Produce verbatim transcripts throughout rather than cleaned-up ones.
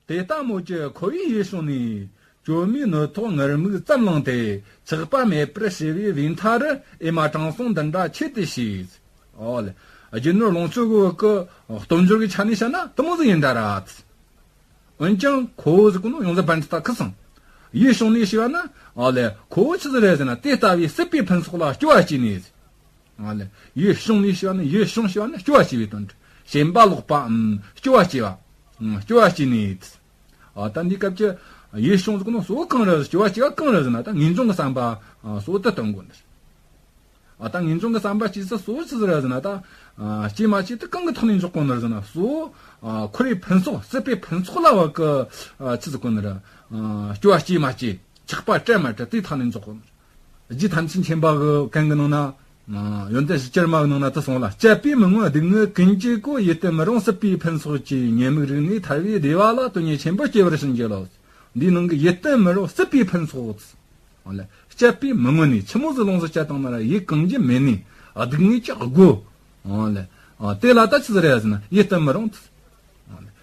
དེ་ལྟ་མོད་ཀྱི་ཁོ་བོས་ཡིད་བྱུང་ནས། གྱོ་མའི་སྣོད་ཐོག་ངུར་སྨྲིག་ཙམ་བླངས་ཏེ། ཆགས་པ་མེད་པར་བྱས་པའི་བི་མཐའ་རུ། ཨེ་མ་དྲང་སྲོང་འདི་འདྲ་ཆེད་དུ་བྱས། ཨོ་ལེ། རྒྱུ་ནོར་ལོངས་སྤྱོད་ཀྱི་བ་གི་སྟོབས་འབྱོར་གྱི་ཆ་ནས་བཤད་ན་དེ་མོ་ཟིག་ཡིན་ད་ར། འོན་ཀྱང་ཁོ་བོ་ཟིག་གི་ནོ་ཡོངས་འཛིན་པཎྜི་ཏ་ཁུ་སང་། ཡིད་བྱུང་ནས་ཞེས་པ་ན། ཨོ་ལེ། ཁོ་བོ་ཆི་ཟིག་རེད་ཟེར་ན། དེ་ལྟ་བུའི་སྲིད་པའི་ཕུན་ཚོགས་ལ་སྐྱོ་བ་སྐྱེས་ནས། ཨོ་ལེ། ཡིད་བྱུང་ནས་ཞེས་པ་ནི། ཡིད་བྱུང་ཞེས་པ་ནི་སྐྱོ་བ་སྐྱེ་བའི་དོན་དུ། ཞེན་པ་ལོག་པའམ་སྐྱོ་བ་སྐྱེ་བ། ཨང་། སྐྱོ་བ་སྐྱེས་ནས། ཨ། ད་འདི་སྐབས་ཀྱི་ཡིད་བྱུང་ཟེར་གོ་ནོ་གཙོ་བོ་གང་རེད། སྐྱོ་བ་སྐྱེ་བ་གང་རེད་ཟེར་ན། ད་ངེས་འབྱུང་གི་བསམ་པ་གཙོ་བོ་དེ་སྟོན་གོ་ནི། ཨ། ད་ངེས་འབྱུང་གི་བསམ་པ་སྐྱེས་ཚུལ་གཙོ་བོ་ཆི་ཟིག་རེད་ཟེར་ན། ད། ཨ། སྐྱེ་མ་སྐྱེ་དེ་གང་གི་ཐོག་ནས་འཇོག་གོ་ནི་རེད་ཟེར་ན། གཙོ་བོ། ཨ། འཁོར་བའི་ཕུན་ཚོགས། སྲིད་པའི་ཕུན་ཚོགས་ལ་བ་གི། ཨ། ཆི་ཟེར་གོ་ནི་རེད། ཨ། སྐྱོ་བ་སྐྱེ་མ་སྐྱེ། ཆགས་པ་སྐྱེ་མ་སྐྱེ་དེའི་ཐོག་ནས་འཇོག་གོ་ནི་རེད། རྗེ་ཐམས་ཅད་མཁྱེན་པ་གི་མཁན་གི་ནང་ན། ཡོན་ཏན་གཞི་བཅུ་མ་གི་ནང་ན་དེ་གསུངས་ལ། སྤྱད་པས་མི་ངོམས་སྡུག་བསྔལ་ཀུན་གྱི་སྒོ། ཡིད་བརྟན་མི་རུང་སྲིད་པའི་ཕུན་ཚོགས་ཀྱིས། ཉེས་དམིགས་རིག་ནས་ཐར་བའི་བདེ་བ་ལ། དོན་གཉེར་ཆེན་པོ་སྐྱེ་བར་བྱིན་གྱིས་རློབས། འདིའི་ནང་གི་ཡིད་བརྟན་མི་རུང་སྲིད་པའི་ཕུན་ཚོགས། ཨོ་ལེ། སྤྱད་པས་མི་ངོམས་ནས། ཆི་མོ་ཟིག་ལོངས་སུ་སྤྱད་བཏང་ན་ར་ཡིད་གང་རྒྱུ་མེད་ནས། སྡུག་བསྔལ་གྱི་སྒོ། ཨོ་ལེ། ཨ། དེ་ལ་ད་ཆི་ཟིག་རེད་ཟེར་ན། ཡིད་བརྟན་མི་རུང་།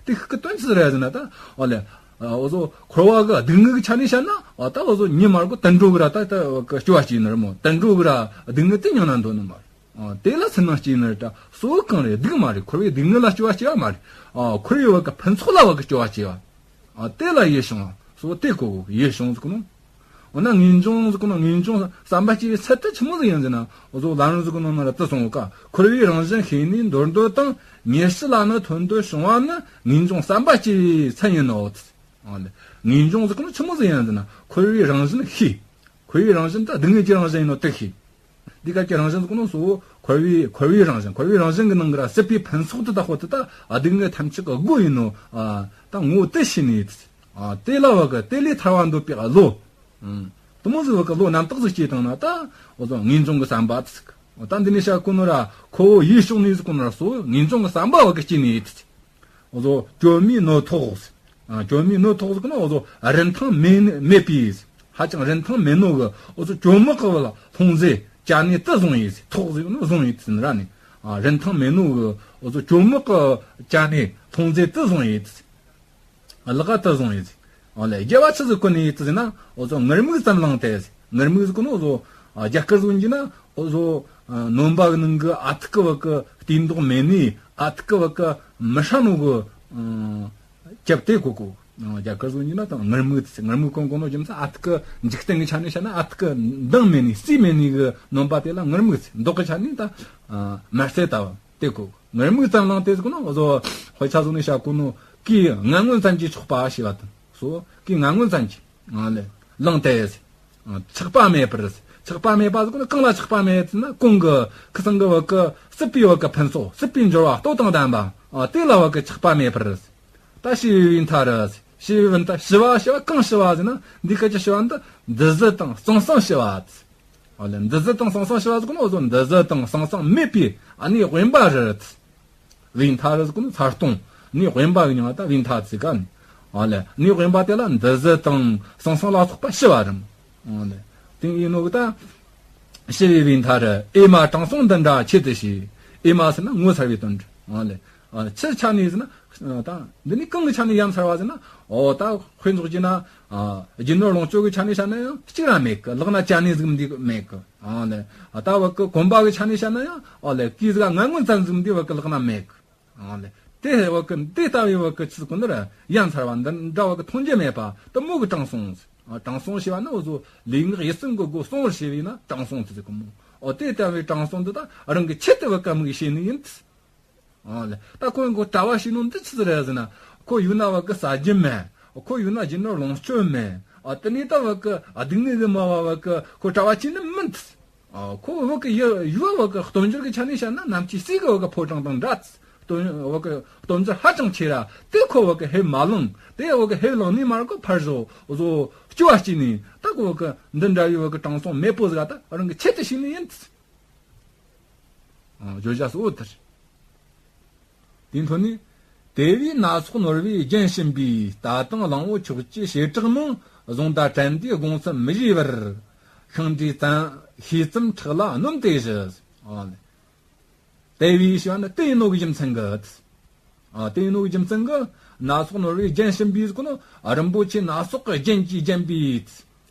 དེ་ཤུགས་ཀྱི་དོན་ཆི་ཟིག་རེད་ཟེར་ན། ད་ཨོ་ལེ། ཨ། འུ་ཚོ་འཁོར་བ་གི་སྡུག་བསྔལ་གྱི་ཆ་ནས་བཤད་ན། ཨ། ད་འུ་ཚོ་ཉིན་མར་གོ་དུད་འགྲོ་གི་ར། ད་ད་སྐྱོ་བ་སྐྱེས་ནི་རེད་མོ། དུད་འགྲོ་གི་ར་སྡུག་བསྔལ་དེ་མྱོང་ན་འདོད་ནི་མ་རེད། ཨ། དེ་ལ་སུན་སྣང་སྐྱེས་ནི་རེད། ད་གཙོ་བོ་གང་རེད། སྡུག་མ་རེད། འཁོར་བའི་སྡུག་བསྔལ་ལ་སྐྱོ་བ་སྐྱེ་བ་མ་རེད། ཨ། འཁོར་བའི་བ་གི་ཕུན་ཚོགས་ལ་བ་གི་སྐྱོ་བ་སྐྱེ་བ། ཨ། དེ་ལ་ཡིད་བྱུང་བ། གཙོ་བོ་དེ་གོ། ཡིད་བྱུང་ཟེར་གོ་ནོ། འོ་ན་ངེས་འབྱུང་ཟེར་གོ་ནོ། ངེས་འབྱུང་བསམ་པ་སྐྱེ་བའི་ཚད་དེ་ཆི་མོ་ཟིག་ཡིན་ཟེར་ན། འུ་ཚོ་ལམ་རིམ་ཟེར་གོ་ནོ་ནང་ལ་དེ་གསུངས་ཀ། འཁོར་བའི་རང་བཞིན་ཤེས་ནས་འདོར་འདོད་དང་། ཉེར་ཞི་ལ་ནི་ཐོས་འདོད་བྱུང་བ་ནི། ངེས་འབྱུང་བསམ་པ་སྐྱེ་བའི་ཚད་ཡིན་ནོ། ཨ་ལེ། ངེས་འབྱུང་ཟེར་གོ་ནོ་ཆི་མོ་ཟིག་ཡིན་ཟེར་ན། འཁོར་བའི་རང་བཞིན་ཤེས། འཁོར་བའི་རང་བཞིན་དེ་སྡུག་བསྔལ་གྱི་རང་བཞིན་ཡིན་ནོ་དེ་ཤེས། འདི་སྐབས་ཀྱི་རང་བཞིན་ཟེར་གོ་ནོ་གཙོ་བོ་འཁོར་བའི། འཁོར་བའི་རང་བཞིན། འཁོར་བའི་རང་བཞིན་གྱི་ནང་གི་ར་སྲིད་པའི་ཕུན་ཚོགས་དེ་དག་པོ་དེ་ད་སྡུག་བསྔལ་ཐམས་ཅད་ཀྱི་སྒོ་ཡིན་ནོ། ཨ། ད་ངོ་བོ་དེ་ཤེས་ནས། ཨ། དེ་ལ་བ་གི་དེ་ལས་ཐར་བ་འདོད་པའི་བློ། ཨང་། དེ་མོ་ཟིག་བ་གི་བློ་རྣམ་དག་ཟིག་སྐྱེས་བཏང་ན། ད་འུ་ཚོ་ངེས་འབྱུང་གི་བསམ་པ་དེ་ཟིག། ད་འདི་ནས་བཤད་གོ་ནོ་ར་ཁོ་བོ་ཡིད་བྱུང་ནས་ཟེར་གོ་ནོ་ར་གཙོ་བོ་ངེས་འབྱུང་གི་བསམ་པ་བ་གི་སྐྱེས་ནས། འུ་ཚོ་གྱོ་མའི་སྣོད་ཐོག། ཨ། གྱོ་མའི་སྣོད་ཐོག་ཟེར་གོ་ནོ་འུ་ཚོ་རིན་ཐང་མེད་མེད་པའི། ཧ་ཅང་རིན་ཐང་མེད་ནོ་གི་འུ་ཚོ་གྱོ་མོག་གི་བ་ལ་ལྷུང་བཟེད་བཅའ་ནས་དེ་བཟུང་ཡིན། ཐོག་ཟེར་གོ་ནོ་བཟུང་ཡིན་ཟེར་ན་ར་ནི། ཨ། རིན་ཐང་མེད་ནོ་གི་འུ་ཚོ་གྱོ་མོག་གི་བཅའ་ནས་ལྷུང་བཟེད་དེ་བཟུང་ཡིན། ལག་ག་དེ་བཟུང་ཡིན། ཨོ་ལེ། རྒྱལ་བ་ཆི་ཟིག་གོ་ནི་ཡིན་ཟེར་ན། འུ་ཚོ་ངུར་སྨྲིག་ཙམ་བླངས་ཏེ། ངུར་སྨྲིག་ཟེར་གོ་ནོ་འུ་ཚོ། ཨ། རྒྱ་སྐད་ཟིག་བྱས་ན་འུ་ཚོ། ཨ། ནོམ་པ་གི་ནང་གི་ཨ་ཐུར་གི་བ་གི་གཏིང་མདོག་མེད་ནི། ཨ་ཐུར་གི་བ་གི་མི་ཧྲ་ནོ་གི། ཨ། རྒྱབ་དེ་གོ་གོ། ཨ། རྒྱ་སྐད་ཟིག་བྱས་ན་ད་ངུར་སྨྲིག་ཟེར། ངུར་སྨྲིག་གོ་གོ་ནོ་རྒྱུ་མཚན་ཨ་ཐུར་གི་འཇིག་རྟེན་གི་ཆ་ནས་བཤད་ན་ཨ་ཐུར་གི་མདངས་མེད་ནི་རྩེ་མེད་ནི་གི་ནོམ་པ་དེ་ལ་ངུར་སྨྲིག་ཟེར། མདོག་གི་ཆ་ནས་ད། ཨ། དམར་ཟས་ལྟ་བུ། དེ་གོ། ངུར་སྨྲིག་ཙམ་བླངས་ཏེ་ཟེར་གོ་ནོ་འུ་ཚོ་དཔེ་ཆ་ཟིག་ནས་བཤད་གོ་ནོ། གོས་ངན་ངོན་ཙམ་གྱིས་ཆོག་པ་ཞེས་པ་དང་། སོ། གོས་ངན་ངོན་ཙམ་གྱིས། ཨ་ལེ། བླངས་ཏེ། ཆགས་པ་མེད་པར། ཆགས་པ་མེད་པ་ཟེར་གོ་ནོ་གང་ལ་ཆགས་པ་མེད་ཟེར་ན། གོང་གི་ཁུ་སང་གི་བ་གི་སྲིད་པའི་བ་གི་ཕུན་ཚོགས། སྲིད་པའི་འབྱོར་བ་ལྟོ་དང་ལྡན་པ། ཨ། དེ་ལ་བ་གི་ཆགས་པ་མེད་པར། ད་ཞི་བའི་བི་མཐའ་རུ། ཞི་བའི་བི་མཐའ། ཞི་བ་ཞི་བ་གང་ཞི་བ་ཟེར་ན། འདི་སྐད་ཀྱི་ཞི་བ་འདི་འདུ་འཛི་དང་གཙང་གཙང་ཞི་བ། ཨ་ལེ། འདུ་འཛི་དང་གཙང་གཙང་ཞི་བ་ཟེར་གོ་ནོ་འུ་ཚོ་འདུ་འཛི་དང་གཙང་གཙང་མེད་པའི་གནས་དབེན་པ་རུ། བི་མཐའ་རུ་ཟེར་གོ་ནོ་ཚ་སྟོང་། གནས་དབེན་པ་གི་མྱིང་ང་ད་བི་མཐའ་ཟེར་ག་ནི། ཨ་ལེ། གནས་དབེན་པ་དེ་ལ་འདུ་འཛི་དང་གཙང་གཙང་ལ་སོགས་པ་ཞི་བ་རུ། ཨ་ལེ། དེ་ཡིན་ནོ་གི་ད། ཞི་བའི་བི་མཐའ་རུ། ཨེ་མ་དྲང་སྲོང་འདི་འདྲ་ཆེད་དུ་བྱས། ཨེ་མ་ཟེར་ན་ངོ་མཚར་བའི་དོན་འགྲེལ། ཨ་ལེ། ཨ། ཆི་ཆ་ནས་ཟེར་ན། ད་འདི་ནི་གང་གི་ཆ་ནས་ཡ་མཚར་བ་ཟེར་ན། འོ། ད་དཔེ་འཇོག་བྱས་ན། ཨ། རྒྱུ་ནོར་ལོངས་སྤྱོད་ཀྱི་ཆ་ནས་བཤད་ན་ཡང་གཅིག་ར་མེད་གི། ལག་ན་ཅ་ནེ་ཟིག་འདི་མེད་གི། ཨ་ལེ། ཨ། ད་བ་གི་གོན་པ་གི་ཆ་ནས་བཤད་ན་ཡང་། ཨ་ལེ། གོས་ཟིག་ངན་ངོན་ཙམ་ཟིག་འདི་བ་གི་ལག་ན་མེད་གི། ཨ་ལེ། དེ་བ་གི་དེ་ལྟ་བུའི་བ་གི་ཆི་ཟེར་གོ་ནི་ར་ཡ་མཚར་བ་འདི་འདྲ་བ་གི་མཐོང་རྒྱུ་མེད་པ་དེ་མོ་གི་དྲང་སྲོང་ཟེར། ཨ། དྲང་སྲོང་ཞེས་པ་ནི་འུ་ཚོ་ལུས་ངག་ཡིད་གསུམ་གི་སྒོ་སྲུང་བར་བྱེད་པས་ན་དྲང་སྲོང་དེ་ཟེར་གོ་མོ། འོ། དེ་ལྟ་བུའི་དྲང་སྲོང་འདི་ད་རང་གི་ཆེད་དུ་བ་གི་དམིགས་བྱས་ནི་ཡིན། ཨ་ལེ། ད་ཁོ་གི་གྲྭ་བ་བྱས་ནོ་འདི་ཆི་ཟིག་རེད་ཟེར་ན། ཁོ་ཡོད་ན་བ་གི་ཟ་རྒྱུ་མེད། ཁོ་ཡོད་ན་རྒྱུ་ནོར་ལོངས་སྤྱོད་མེད། ཨ། དེ་ནས་ད་བ་གི་སྡུག་བསྔལ་གི་མ་བ་བ་གི་ཁོ་གྲྭ་བ་བྱས་ནི་མིན། ཨ། ཁོ་བ་གི་ཡུལ་ཡུལ་བ་གི་སྟོབས་འབྱོར་གི་ཆ་ནས་བཤད་ན་ནམ་མཁའི་སྲས་གི་བ་གི་ཕོ་བྲང་དང་འདྲ། སྟོབས་བ་གི་སྟོབས་འབྱོར་ཧ་ཅང་ཆེ་ར། དེ་ཁོ་བ་གི་ཕེབས་མ་ལང་། དེ་བ་གི་ཕེབས་ལང་ནས་མར་གི་ཕར་བཟོ་བཟོ་སྐྱོ་བ་སྐྱེས་ནས། ད་ཁོ་བ་གི་འདི་འདྲ་བའི་བ་གི་དྲང་སྲོང་མེད་པོ་ཟིག་ད་རང་གི་ཆེད་དུ་བྱས་ནི་ཡིན། ཨ། བརྗོད་བྱ་གཙོ་བོ་དེ་རེད། དེའི་མཐོ་ནས། དེ་བས་སྣ་ཚོགས་ནོར་བུས་བརྒྱན་བཞིན་པའི། ལྟ་དང་གླང་པོ་ཆོས་ཀྱི་བྱེ་བྲག་མང་། བཟུང་ད་དྲན་དུས་དགོངས་སུ་མི་བཞེས་པར། ཤིང་འབྲས་ཙམ་ཤེལ་ཙམ་ཁྲག་ལ་སྣོམ་སྟེ་བཞུ། ཨ་ལེ། དེ་བས་ཞེས་པ་ནི་དེ་ཡིན་ནོ་གི་རྒྱུ་མཚན་གྱིས། ཨ། དེ་ཡིན་ནོ་གི་རྒྱུ་མཚན་གྱིས། སྣ་ཚོགས་ནོར་བུས་བརྒྱན་བཞིན་པའི་ཟེར་གོ་ནོ། རིན་པོ་ཆེ་སྣ་ཚོགས་ཀྱི་རྒྱན་གྱིས་བརྒྱན་པའི།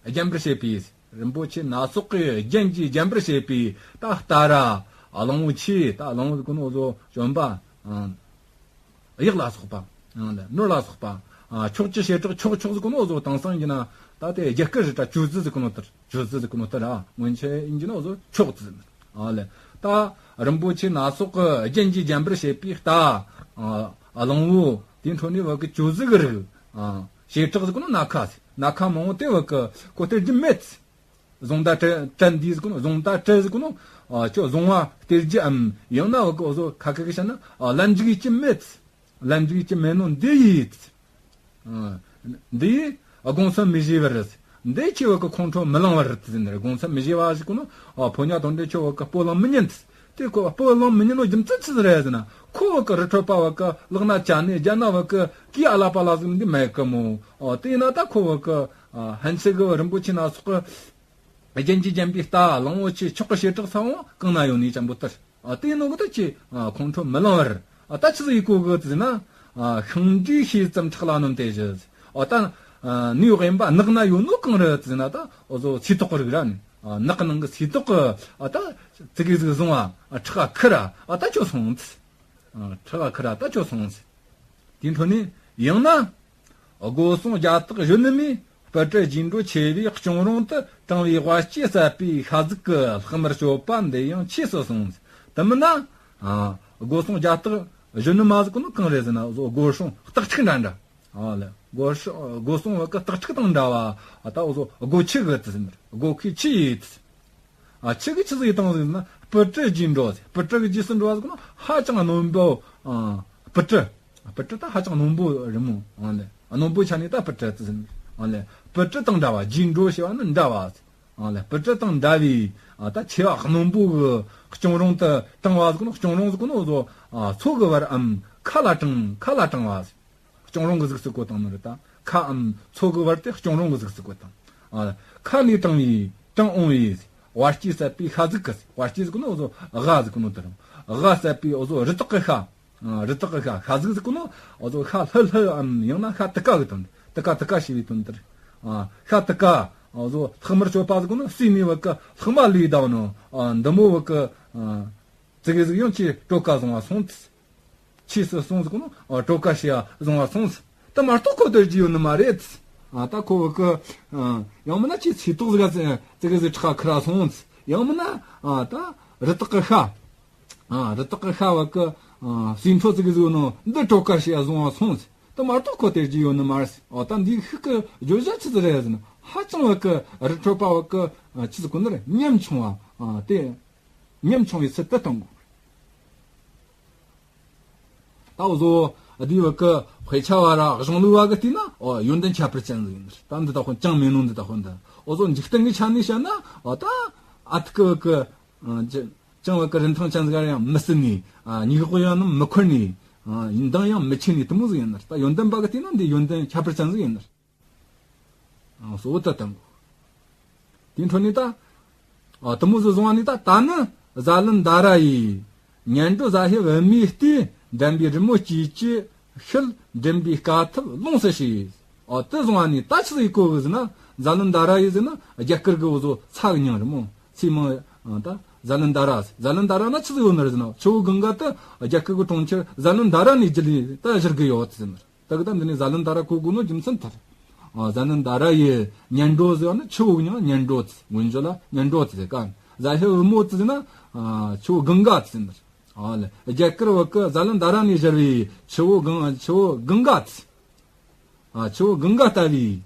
བརྒྱན་པར་བྱེད་པའི། རིན་པོ་ཆེ་སྣ་ཚོགས་ཀྱི་རྒྱན་གྱིས་བརྒྱན་པར་བྱེད་པའི་ད་རྟ་ར་གླང་པོ་ཆེ། ད་གླང་པོ་ཟེར་གོ་ནོ་འོ་ཟོ་བྱོན་པ། གཡག་ལ་སོགས་པ། ནོར་ལ་སོགས་པ། ཕྱོགས་བཅུའི་བྱེ་བྲག་ཕྱོགས་ཕྱོགས་ཟེར་གོ་ནོ་འོ་ཟོ་དེང་སང་གི་ན་ད་དེ་རྒྱ་སྐད་རེད་དྲ། ཅོ་ཙི་ཟེར་གོ་ནོ་དེར། ཅོ་ཙི་ཟེར་གོ་ནོ་དེ་ར། སྔོན་ཆད་ཡིན་གྱི་ན་འོ་ཟོ་ཕྱོགས་ཙི་ཟེར། ཨ་ལེ། ད་རིན་པོ་ཆེ་སྣ་ཚོགས་ཀྱི་རྒྱན་གྱིས་བརྒྱན་པར་བྱེད་པའི་རྟ། ཨ། གླང་པོ། དེའི་འཕྲོ་ནས་བ་གི་ཅོ་ཙི་གི་རིགས། ཨ། བྱེ་བྲག་ཟེར་གོ་ནོ་སྣ་ཁ་ཟེར། སྣ་ཁ་མང་པོ་དེ་བ་གི་ཁོ་སྟེར་རྒྱུ་མེད་ཟེར། བཟུང་ད་སྤྲད་འདི་ཟེར་གོ་ནོ། བཟུང་ད་སྤྲད་ཟེར་གོ་ནོ། ཨ། ཁྱོད་བཟུང་བ་སྟེར་རྒྱུའམ་ཡང་ན་བ་གི་འོ་ཟོ་ཁ་ཁ་གི་བཤད་ན། ཨ། ལན་འཇུག་རྒྱུ་མེད་ཟེར། ལན་འཇུག་རྒྱུ་མེད་ནོ་འདི་ཡིས། ཨ། འདི་ཡིས་དགོངས་སུ་མི་བཞེས་པར། འདི་ཁྱོད་བ་གི་ཁོང་ཁྲོ་མི་ལངས་པར་ཟེར་ནས། དགོངས་སུ་མི་བཞེས་པ་ཟེར་གོ་ནོ། ཨ། ཕོ་ཉ་དང་འདྲ་ཁྱོད་བ་གི་སྤོ་ལངས་མི་ཉན་ཟེར། དེ་ཁོ་སྤོ་ལངས་མི་ཉན་ནོ་རྒྱུ་མཚན་ཅི་ཟིག་རེད་ཟེར་ན། ཁོ་བ་གི་རི་ཁྲོད་པ་བ་གི་ལག་ན་ཅ་ནེ་རྒྱ་ན་བ་གི་གི་ཨ་ལ་པ་ལ་ཟིག་འདི་མེད་གི་མོ། ཨ། དེ་ཡིན་ན་ད་ཁོ་བ་གི། ཨ། ཕན་ཆད་གི་རིན་པོ་ཆེ་སྣ་ཚོགས་གི་རྒྱན་གྱིས་བརྒྱན་པའི་རྟ་གླང་པོ་ཆེ་ཕྱོགས་གི་བྱེ་བྲག་ས་བོན་གང་ན་ཡོད་ནི་ཅན་པོ་དེར། ཨ། དེ་ནོ་གི་ད་ཅི། ཨ། ཁོང་ཁྲོ་མི་ལངས་པར། ཨ། ད་ཆི་ཟིག་ཡེད་གོ་གི་ཟེར་ན། ཨ། ཤིང་འབྲས་ཤེལ་ཙམ་ཁྲག་ལ་ནོམ་སྟེ་བཞི། ཨ། ད་ནུས་དབེན་པ་ནགས་ན་ཡོད་ནོ་གང་རེད་ཟེར་ན། ད་འོ་ཟོ་སིལ་ཏོག་གི་རིགས་ར་ནི། ཨ། ནགས་ནང་གི་སིལ་ཏོག་གི། ཨ། ད་ཙི་གེ་ཟིག་བཟུང་བ། ཨ། ཁྲག་ཁུར་ར། ཨ། ད་ཁྱོད་སོང་ཟེར། ཨ། ཁྲག་ཁུར་ར། ད་ཁྱོད་སོང་ཟེར། དེའི་འཕྲོ་ནས་ཡང་ན། སྒོ་སྲུང་རྒྱ་སྟག་གཞོན་ནུ་མས། སྤུ་གྲི་རྗེས་འགྲོ་ཆེ་བའི་གཅོང་རོང་དུ། དྲང་བའི་དབལ་སྐྱེས་བསད་པའི་ཤ་ཟིག་གི། ལྷག་མར་སྤྱོད་པ་འདི་ཡང་ཆོས་སུ་གསུངས། དེ་མིན་ན། ཨ། སྒོ་སྲུང་རྒྱ་སྟག་གཞོན་ནུ་མ་ཟེར་གོ་ནོ་གང་རེད་ཟེར་ན། འོ་ཟོ་སྒོ་སྲུང་སྟག་ཕྲུག་འདྲ་འདྲ། ཨ་ལེ། སྒོ་སྲུང་། སྒོ་སྲུང་བ་གི་སྟག་ཕྲུག་དང་འདྲ་བ། ཨ། ད་འོ་ཟོ་སྒོ་ཁྱི་གི་ཟེར་ནི། སྒོ་ཁྱི་ཆི་ཡིས། ཨ། ཁྱི་གིས་ཆི་ཟིག་བཏང་ཟིག་ན། སྤུ་གྲི་རྗེས་འགྲོ་ཟེར། སྤུ་གྲི་གི་རྗེས་སུ་འགྲོ་བ་ཟེར་གོ་ནོ་ཧ་ཅང་རྣོན་པོ། ཨ། སྤུ་གྲི། སྤུ་གྲི་ད་ཧ་ཅང་རྣོན་པོ་རེད་མོ། ཨ་ལེ། རྣོན་པོའི་ཆ་ནས་ད་སྤུ་གྲི་ཟེར། ཨ་ལེ། སྤུ་གྲི་དང་འདྲ་བ། རྗེས་འགྲོ་ཞེས་པ་ནི་འདྲ་བ། ཨ་ལེ། སྤུ་གྲི་དང་འདྲ་བའི། ཨ། ད་མཆེ་བ་རྣོན་པོ་གི་གཅོང་རོང་དུ་དྲང་བ་ཟེར་གོ་ནོ། གཅོང་རོང་ཟེར་གོ་ནོ་འོ་ཟོ། ཨ། མཚོ་གི་བར་འམ་ཁ་ལ་དྲང་། ཁ་ལ་དྲང་བ་ཟེར། གཅོང་རོང་གི་གཟུགས་སུ་བཀོད་བཏང་ནི་རེད་ད། ཁའམ་མཚོ་གི་བར་དེ་གཅོང་རོང་གི་གཟུགས་སུ་བཀོད་བཏང་། ཨ། ཁ་ལས་དྲང་བའི། དྲང་འོང་བའི། དབལ་སྐྱེས་བསད་པའི་ཤ་ཟིག་གི། དབལ་སྐྱེས་ཟེར་གོ་ནོ་འོ་ཟོ་ག་ཟེར་གོ་ནོ་དེ་རང་། ག་བསད་པའི་འོ་ཟོ་རི་དྭགས་གི་ཤ། ཨ། རི་དྭགས་གི་ཤ། ཤ་ཟིག་ཟེར་གོ་ནོ་འོ་ཟོ་ཤ་ལྷི་ལྷིའམ་ཡང་ན་ཤ་དུ་ཀ་གི་དོན། དུ་ཀ་དུ་ཀ་ཞེས་པའི་དོན་དེར། ཨ། ཤ་དུ་ཀ་འོ་ཟོ་ལྷག་མར་སྤྱོད་པ་ཟེར་གོ་ནོ་ཟས་ནས་བ་གི་ལྷག་མ་ལས་བཏང་ནོ། ཨ། འདི་མོ་བ་གི། ཨ། ཙི་གེ་ཟིག་ཡང་ཁྱོས་གྲོ་ཁ་བཟུང་བ་སོང་ཟེར། ཆོས་སུ་གསུངས་ཟེར་གོ་ནོ། ཨ། གྲོ་ཁ་ཞིག་བཟུང་བ་སོང་ཟེར། དེ་མ་གཏོགས་ཁོ་སྟེར་རྒྱུ་ཡོད་ནི་མ་རེད། ཨ། ད་ཁོ་བ་གི། ཨ། ཡང་མིན་ན་ཁྱོས་སིལ་ཏོག་ཟིག་ག་ཙི་ཙི་གེ་ཟིག་ཁྲག་ཁུར་ར་སོང་ཟེར། ཡང་མིན་ན། ཨ། ད་རི་དྭགས་གི་ཤ། ཨ། རི་དྭགས་གི་ཤ་བ་གི། ཨ། ཟས་འཕྲོ་ཙི་གེ་ཟིག་ཡོད་ནོ་འདི་གྲོ་ཁ་ཞིག་བཟུང་བ་སོང་ཟེར། དེ་མ་གཏོགས་ཁོ་སྟེར་རྒྱུ་ཡོད་ནི་མ་རེད་ཟེར། ཨོ། ད་འདིའི་ཤུགས་ཀྱི་བརྗོད་བྱ་ཆི་ཟིག་རེད་ཟེར་ན། ཧ་ཅང་བ་གི་རི་ཁྲོད་པ་བ་གི། ཨ། ཆི་ཟེར་གོ་ནི་རེད། ཉམ་ཆུང་བ། ཨ། དེ། ཉམ་ཆུང་བའི་ཚུལ་དུ་གཏོང་དགོས། ད་འུ་ཟོ་འདི་བ་གི་དཔེ་ཆ་བ་ར་གཞུང་ལུགས་བ་གི་བལྟས་ན། ཨོ། ཡོན་ཏན་ཁྱད་པར་ཅན་ཟིག་ཡིན་ནི་རེད། ད་འདི་ད་ཁོ་ཅང་མེད་ནོ་འདི་ད་ཁོ་འདི། འུ་ཟོ་འཇིག་རྟེན་གི་ཆ་ནས་བཤད་ན། ཨོ། ད་ཨ་ཐུར་གི་བ་གི། ཨ། ཅང་བ་གི་རིན་ཐང་ཅན་ཟིག་ཡང་མི་སྲིད་ནི། ཨ། སྙིང་དབུགས་ཡང་ནི་མི་འཁོར་ནི། ཨ། མདངས་ཡང་མི་ཆེ་ནི་དེ་མོ་ཟིག་ཡིན་ནི་རེད། ད་ཡོན་ཏན་བ་གི་བལྟས་ན་འདི་ཡོན་ཏན་ཁྱད་པར་ཅན་ཟིག་ཡིན་ནི་རེད། ཨ། གཙོ་བོ་ད་དང་པོ། དེའི་འཕྲོ་ནས་ད། ཨ། དེ་མོ་ཟིག་བཟུང་བ་ནས་ད། ད་ནི་གཟའ་ལན་ཟླ་ར་ཡི། ཉལ་འགྲོ་གཟའ་ཕྱེད་བུ་མོའི་སྟེང་། འགྲན་པའི་རི་མོ་སྐྱེས་ཀྱི་ཤུལ། འགྲིམ་པའི་དཀའ་ཐུབ་ལོངས་སུ་སྤྱད། ཨོ། དེ་བཟུང་བ་ནས་ད་ཆི་ཟིག་གོ་གི་ཟེར་ན། གཟའ་ལན་ཟླ་ར་ཡི་ཟེར་ན་རྒྱ་གར་གི་འུ་ཟོ་ཚ་གི་མྱིང་རེད་མོ། ཚེས་མ། ཨ། ད་གཟའ་ལན་ཟླ་ར། གཟའ་ལན་ཟླ་ར་ན་ཆི་ཟིག་ཡོད་ནི་རེད་ཟེར་ན། ཆུ་བོ་གངྒཱ་དེ་རྒྱ་གར་གི་གྲོང་ཁྱེར་གཟའ་ལན་ཟླ་ར་ནས་བརྒྱུད་ལས་ད་བཞུར་གི་ཡོད་ཟེར་ནི་རེད། ད་གི་ད་འདི་ནས་གཟའ་ལན་ཟླ་ར་གོ་དགོས་ནོ་རྒྱུ་མཚན་དེ་རེད། ཨ། གཟའ་ལན་ཟླ་ར་ཡི་ཉལ་འགྲོ་ཟེར་བ་ནི་ཆུ་བོ་གི་མྱིང་ཉལ་འགྲོ་ཟེར། འུན་ཇོ་ལ་ཉལ་འགྲོ་ཟེར་ག། གཟའ་ཕྱེད་བུ་མོ་ཟེར་ན། ཨ། ཆུ་བོ་གངྒཱ་ཟེར་ནི་རེད། ཨ་ལེ། རྒྱ་གར་བ་གི་གཟའ་ལན་ཟླ་ར་ནས་བཞུར་བའི་ཆུ་བོ་གངྒཱ། ཆུ་བོ་གངྒཱ་ཟེར། ཨ། ཆུ་བོ་གངྒཱ་ལྟ་བུའི།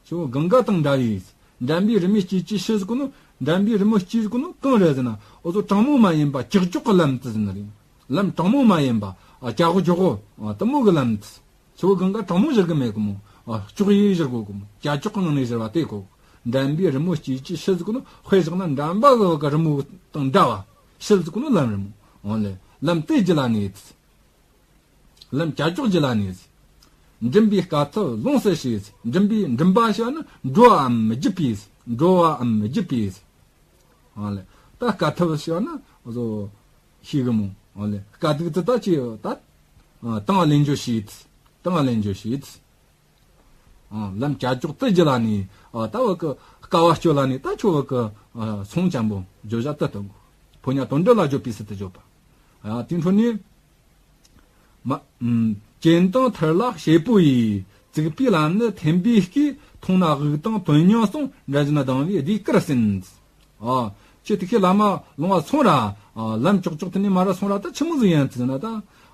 ཆུ་བོ་གངྒཱ་དང་འདྲ་བའི། འགྲན་པའི་རི་མོ་སྐྱེས་ཀྱི་ཤུལ་ཟེར་གོ་ནོ། འགྲན་པའི་རི་མོ་སྐྱེས་ཟེར་གོ་ནོ་གང་རེད་ཟེར་ན། འུ་ཚོ་དྲང་མོ་མ་ཡིན་པ་ཀྱག་ཀྱོག་གི་ལམ་དེ་ཟེར་ནི་རེད། ལམ་དྲང་མོ་མ་ཡིན་པ། ཨ། ཀྱག་ཀྱོག། ཨ། དེ་མོ་གི་ལམ་དེ། ཆུ་བོ་གངྒཱ་དྲང་མོ་བཞུར་གི་མེད་གི་མོ། ཨ། ཀྱོག་ཡེ་བཞུར་དགོས་གི་མོ། ཀྱག་ཀྱོག་གི་ངང་ནས་བཞུར་བ་དེ་གོ། འགྲན་པའི་རི་མོ་སྐྱེས་ཀྱི་ཤུལ་ཟེར་གོ་ནོ། དཔེ་བཞག་ན་འགྲན་པ་གི་བ་གི་རི་མོ་དང་འདྲ་བ། ཤུལ་ཟེར་གོ་ནོ་ལམ་རེད་མོ། འོ་ལེ། ལམ་དེ་བརྒྱུད་ལ་ནས། ལམ་ཀྱག་ཀྱོག་བརྒྱུད་ལ་ནས། འགྲིམ་པའི་དཀའ་ཐུབ་ལོངས་སུ་སྤྱད། འགྲིམ་པའི། འགྲིམ་པ་ཞེས་པ་ནི་འགྲོ་བའམ་བརྒྱུད་པའི། འགྲོ་བའམ་བརྒྱུད་པའི། ཨ་ལེ། ད་དཀའ་ཐུབ་ཞེས་པ་ནི་བཟོ་ཤེས་གི་མོ། ཨ་ལེ། དཀའ་སྡུག་དེ་ད་ཅི་ད། ཨ། དང་བ་ལེན་རྒྱུ་བྱེད། དང་ལེན་རྒྱུ་བྱེད། ཨ། ལམ་བྱ་སྒྲོག་ཏུ་བརྒྱུད་ལ་ནི། ཨ། ད་བ་གི་དཀའ་བ་སྤྱོད་ལ་ནི་ད་ཁྱོད་བ་གི། ཨ། ཚོང་ཅན་པོ་བརྗོད་བྱ་དུ་སྟོན་གོ། ཕོ་ཉ་དོན་འགྲུབ་ལ་བརྗོད་པའི་ཚུལ་དུ་བརྗོད་པ། ཨ། དེའི་འཕྲོ་ནས། མ། ཨམ། གྱེན་དང་ཐར་ལ་བྱེད་པོ་ཡིས། བཙུགས་པའི་ལམ་ནི་ཐེམ་པས་བརྐོས། མཐོང་ན་དབུགས་དང་དོན་སྙིང་ཟུང་། འགྲན་བཞིན་ལྡང་བའི་ཟློས་གར་ཟིན། ཨ། ཁྱེད་དེ་ཁའི་ལམ་མ་ལོང་བ་སོང་ར། ཨ། ལམ་ཀྱོག་ཀྱོག་དེ་ནས་མར་ར་སོང་ར་ད་ཆི་མོ་ཟིག་ཡིན་ཟེར་ན་ད།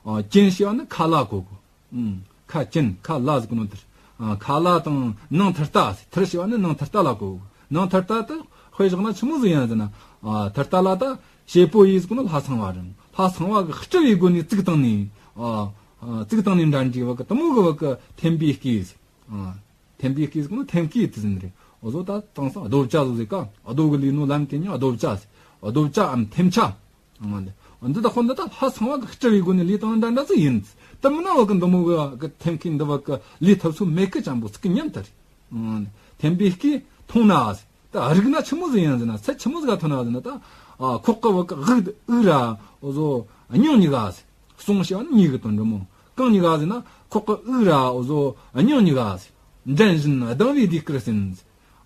ཨ། གྱེན་ཞེས་པ་ནི་ཁ་ལ་གོ་གོ། ཨུམ། ཁ་གྱེན་ཁ་ལ་ཟེར་གོ་ནོ་དེར། ཨ། ཁ་ལ་དང་ནང་ཐར་ལྟ་ཟེར། ཐར་ཞེས་པ་ནི་ནང་ཐར་ལྟ་ལ་གོ་གོ། ནང་ཐར་ལྟ་ད་དཔེ་བཞག་ན་ཆི་མོ་ཟིག་ཡིན་ཟེར་ན། ཨ། ཐར་ལྟ་ལ་ད་བྱེད་པོ་ཡིས་ཟེར་གོ་ནོ་ལྷ་ཚངས་པ་རེད། ལྷ་ཚངས་པ་གི་སྤྲུལ་པའི་སྒོ་ནས་བཙུགས་བཏང་ནས། ཨ། ཨ། བཙུགས་བཏང་ནས་འདྲ་འདྲའི་བ་གི་དེ་མོ་གི་བ་གི་ཐེམ་པས་བརྐོས་ཟེར། ཨ། ཐེམ་པས་བརྐོས་ཟེར་གོ་ནོ་ཐེམ་བརྐོས་དེ་ཟེར་ནི་རེད། འོ་ཟོ་ད་དེང་སང་རྡོ་བཅའ་ཟེར་ག། རྡོ་གི་ལས་ནོ་ལམ་དེ་ཉིད་རྡོ་བཅའ་ཟེར། རྡོ་བཅའ་འམ་ཐེམ་ཆ། འོ་འདི་ད་ཁོ་འདི་ད་ལྷ་ཚངས་པ་གི་སྤྲུལ་པའི་སྒོ་ནས་ལས་བཏང་འདྲ་འདྲ་ཟིག་ཡིན། དེ་མིན་ན་བ་གི་འདི་མོ་གི་ཐེམ་བརྐོས་འདི་བ་གི་ལས་ཐུབ་ཚོད་མེད་གི་ཅན་པོ་ཟིག་གི་ཉམས་དེ་རེད། ཐེམ་པས་བརྐོས་མཐོང་ན་ཟེར། ད་རིག་ན་ཆི་མོ་ཟིག་ཡིན་ཟེར་ན། ཚད་ཆི་མོ་ཟིག་ག་ཐོན་ན་ཟེར་ན་ད། ཨ། ཁོག་གི་བ་གི་དབུགས་དབུགས་ར་འོ་ཟོ་སྙིང་གཉིས་ཀ་ཟེར། ཟུང་ཞེས་པ་ནི་གཉིས་ཀྱི་དོན་འགྲོ་མོ། རྐང་གཉིས་ཀ་ཟེར་ན་ཁོག་གི་དབུགས་ར་འོ་ཟོ་སྙིང་གཉིས་ཀ་ཟེར། འགྲན་བཞིན་ལྡང་བའི་ཟློས་གར་ཟིན།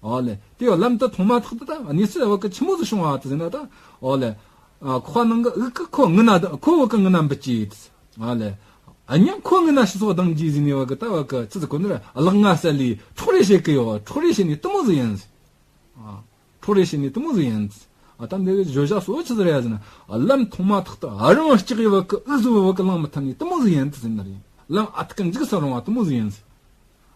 ཨོ་ལེ། དེ་ལམ་དུ་མཐོང་མ་ཐག་ཏུ་ད་གནས་ཚུལ་བ་གི་ཆི་མོ་ཟིག་བྱུང་བ་དེ་ཟེར་ན་ད། ཨོ་ལེ། ཨ། ཁོག་ནང་གི་དབུགས་ཀྱིས་ཁོ་ངུ་ན་ཁོ་བ་གི་ངུ་ན་འབུད་ཀྱི། ཨོ་ལེ། ཨ། སྙིང་ཁོ་ངུ་ན་ཤི་སོགས་ལྡང་རྒྱུ་ཟེར་ནས་བ་གི་ད་བ་གི་ཆི་ཟིག་གོ་ནི་ར་ལག་ང་གསལ་ལས་འཕྲོག་རེས་བྱེད་ཀི་ཡོད། འཕྲོག་རེས་བྱེད་ནི་དེ་མོ་ཟིག་ཡིན། ཨ། འཕྲོག་རེས་བྱེད་ནི་དེ་མོ་ཟིག་ཡིན། ཨ། ད་འདི་གི་བརྗོད་བྱ་གཙོ་བོ་ཆི་ཟིག་རེད་ཟེར་ན། ཨ། ལམ་མཐོང་མ་ཐག་ཏུ་ཨ་རང་སྐྲག་ཡི་བ་གི་ཨུ་ཟུ་བ་གི་ལངས་མི་ཐུབ་ནི་དེ་མོ་ཟིག་ཡིན་ཟེར་ནི་རེད། ལམ་ཨ་ཐུར་གི་འཇིགས་སུ་རུང་བ་དེ་མོ་ཟིག་ཡིན།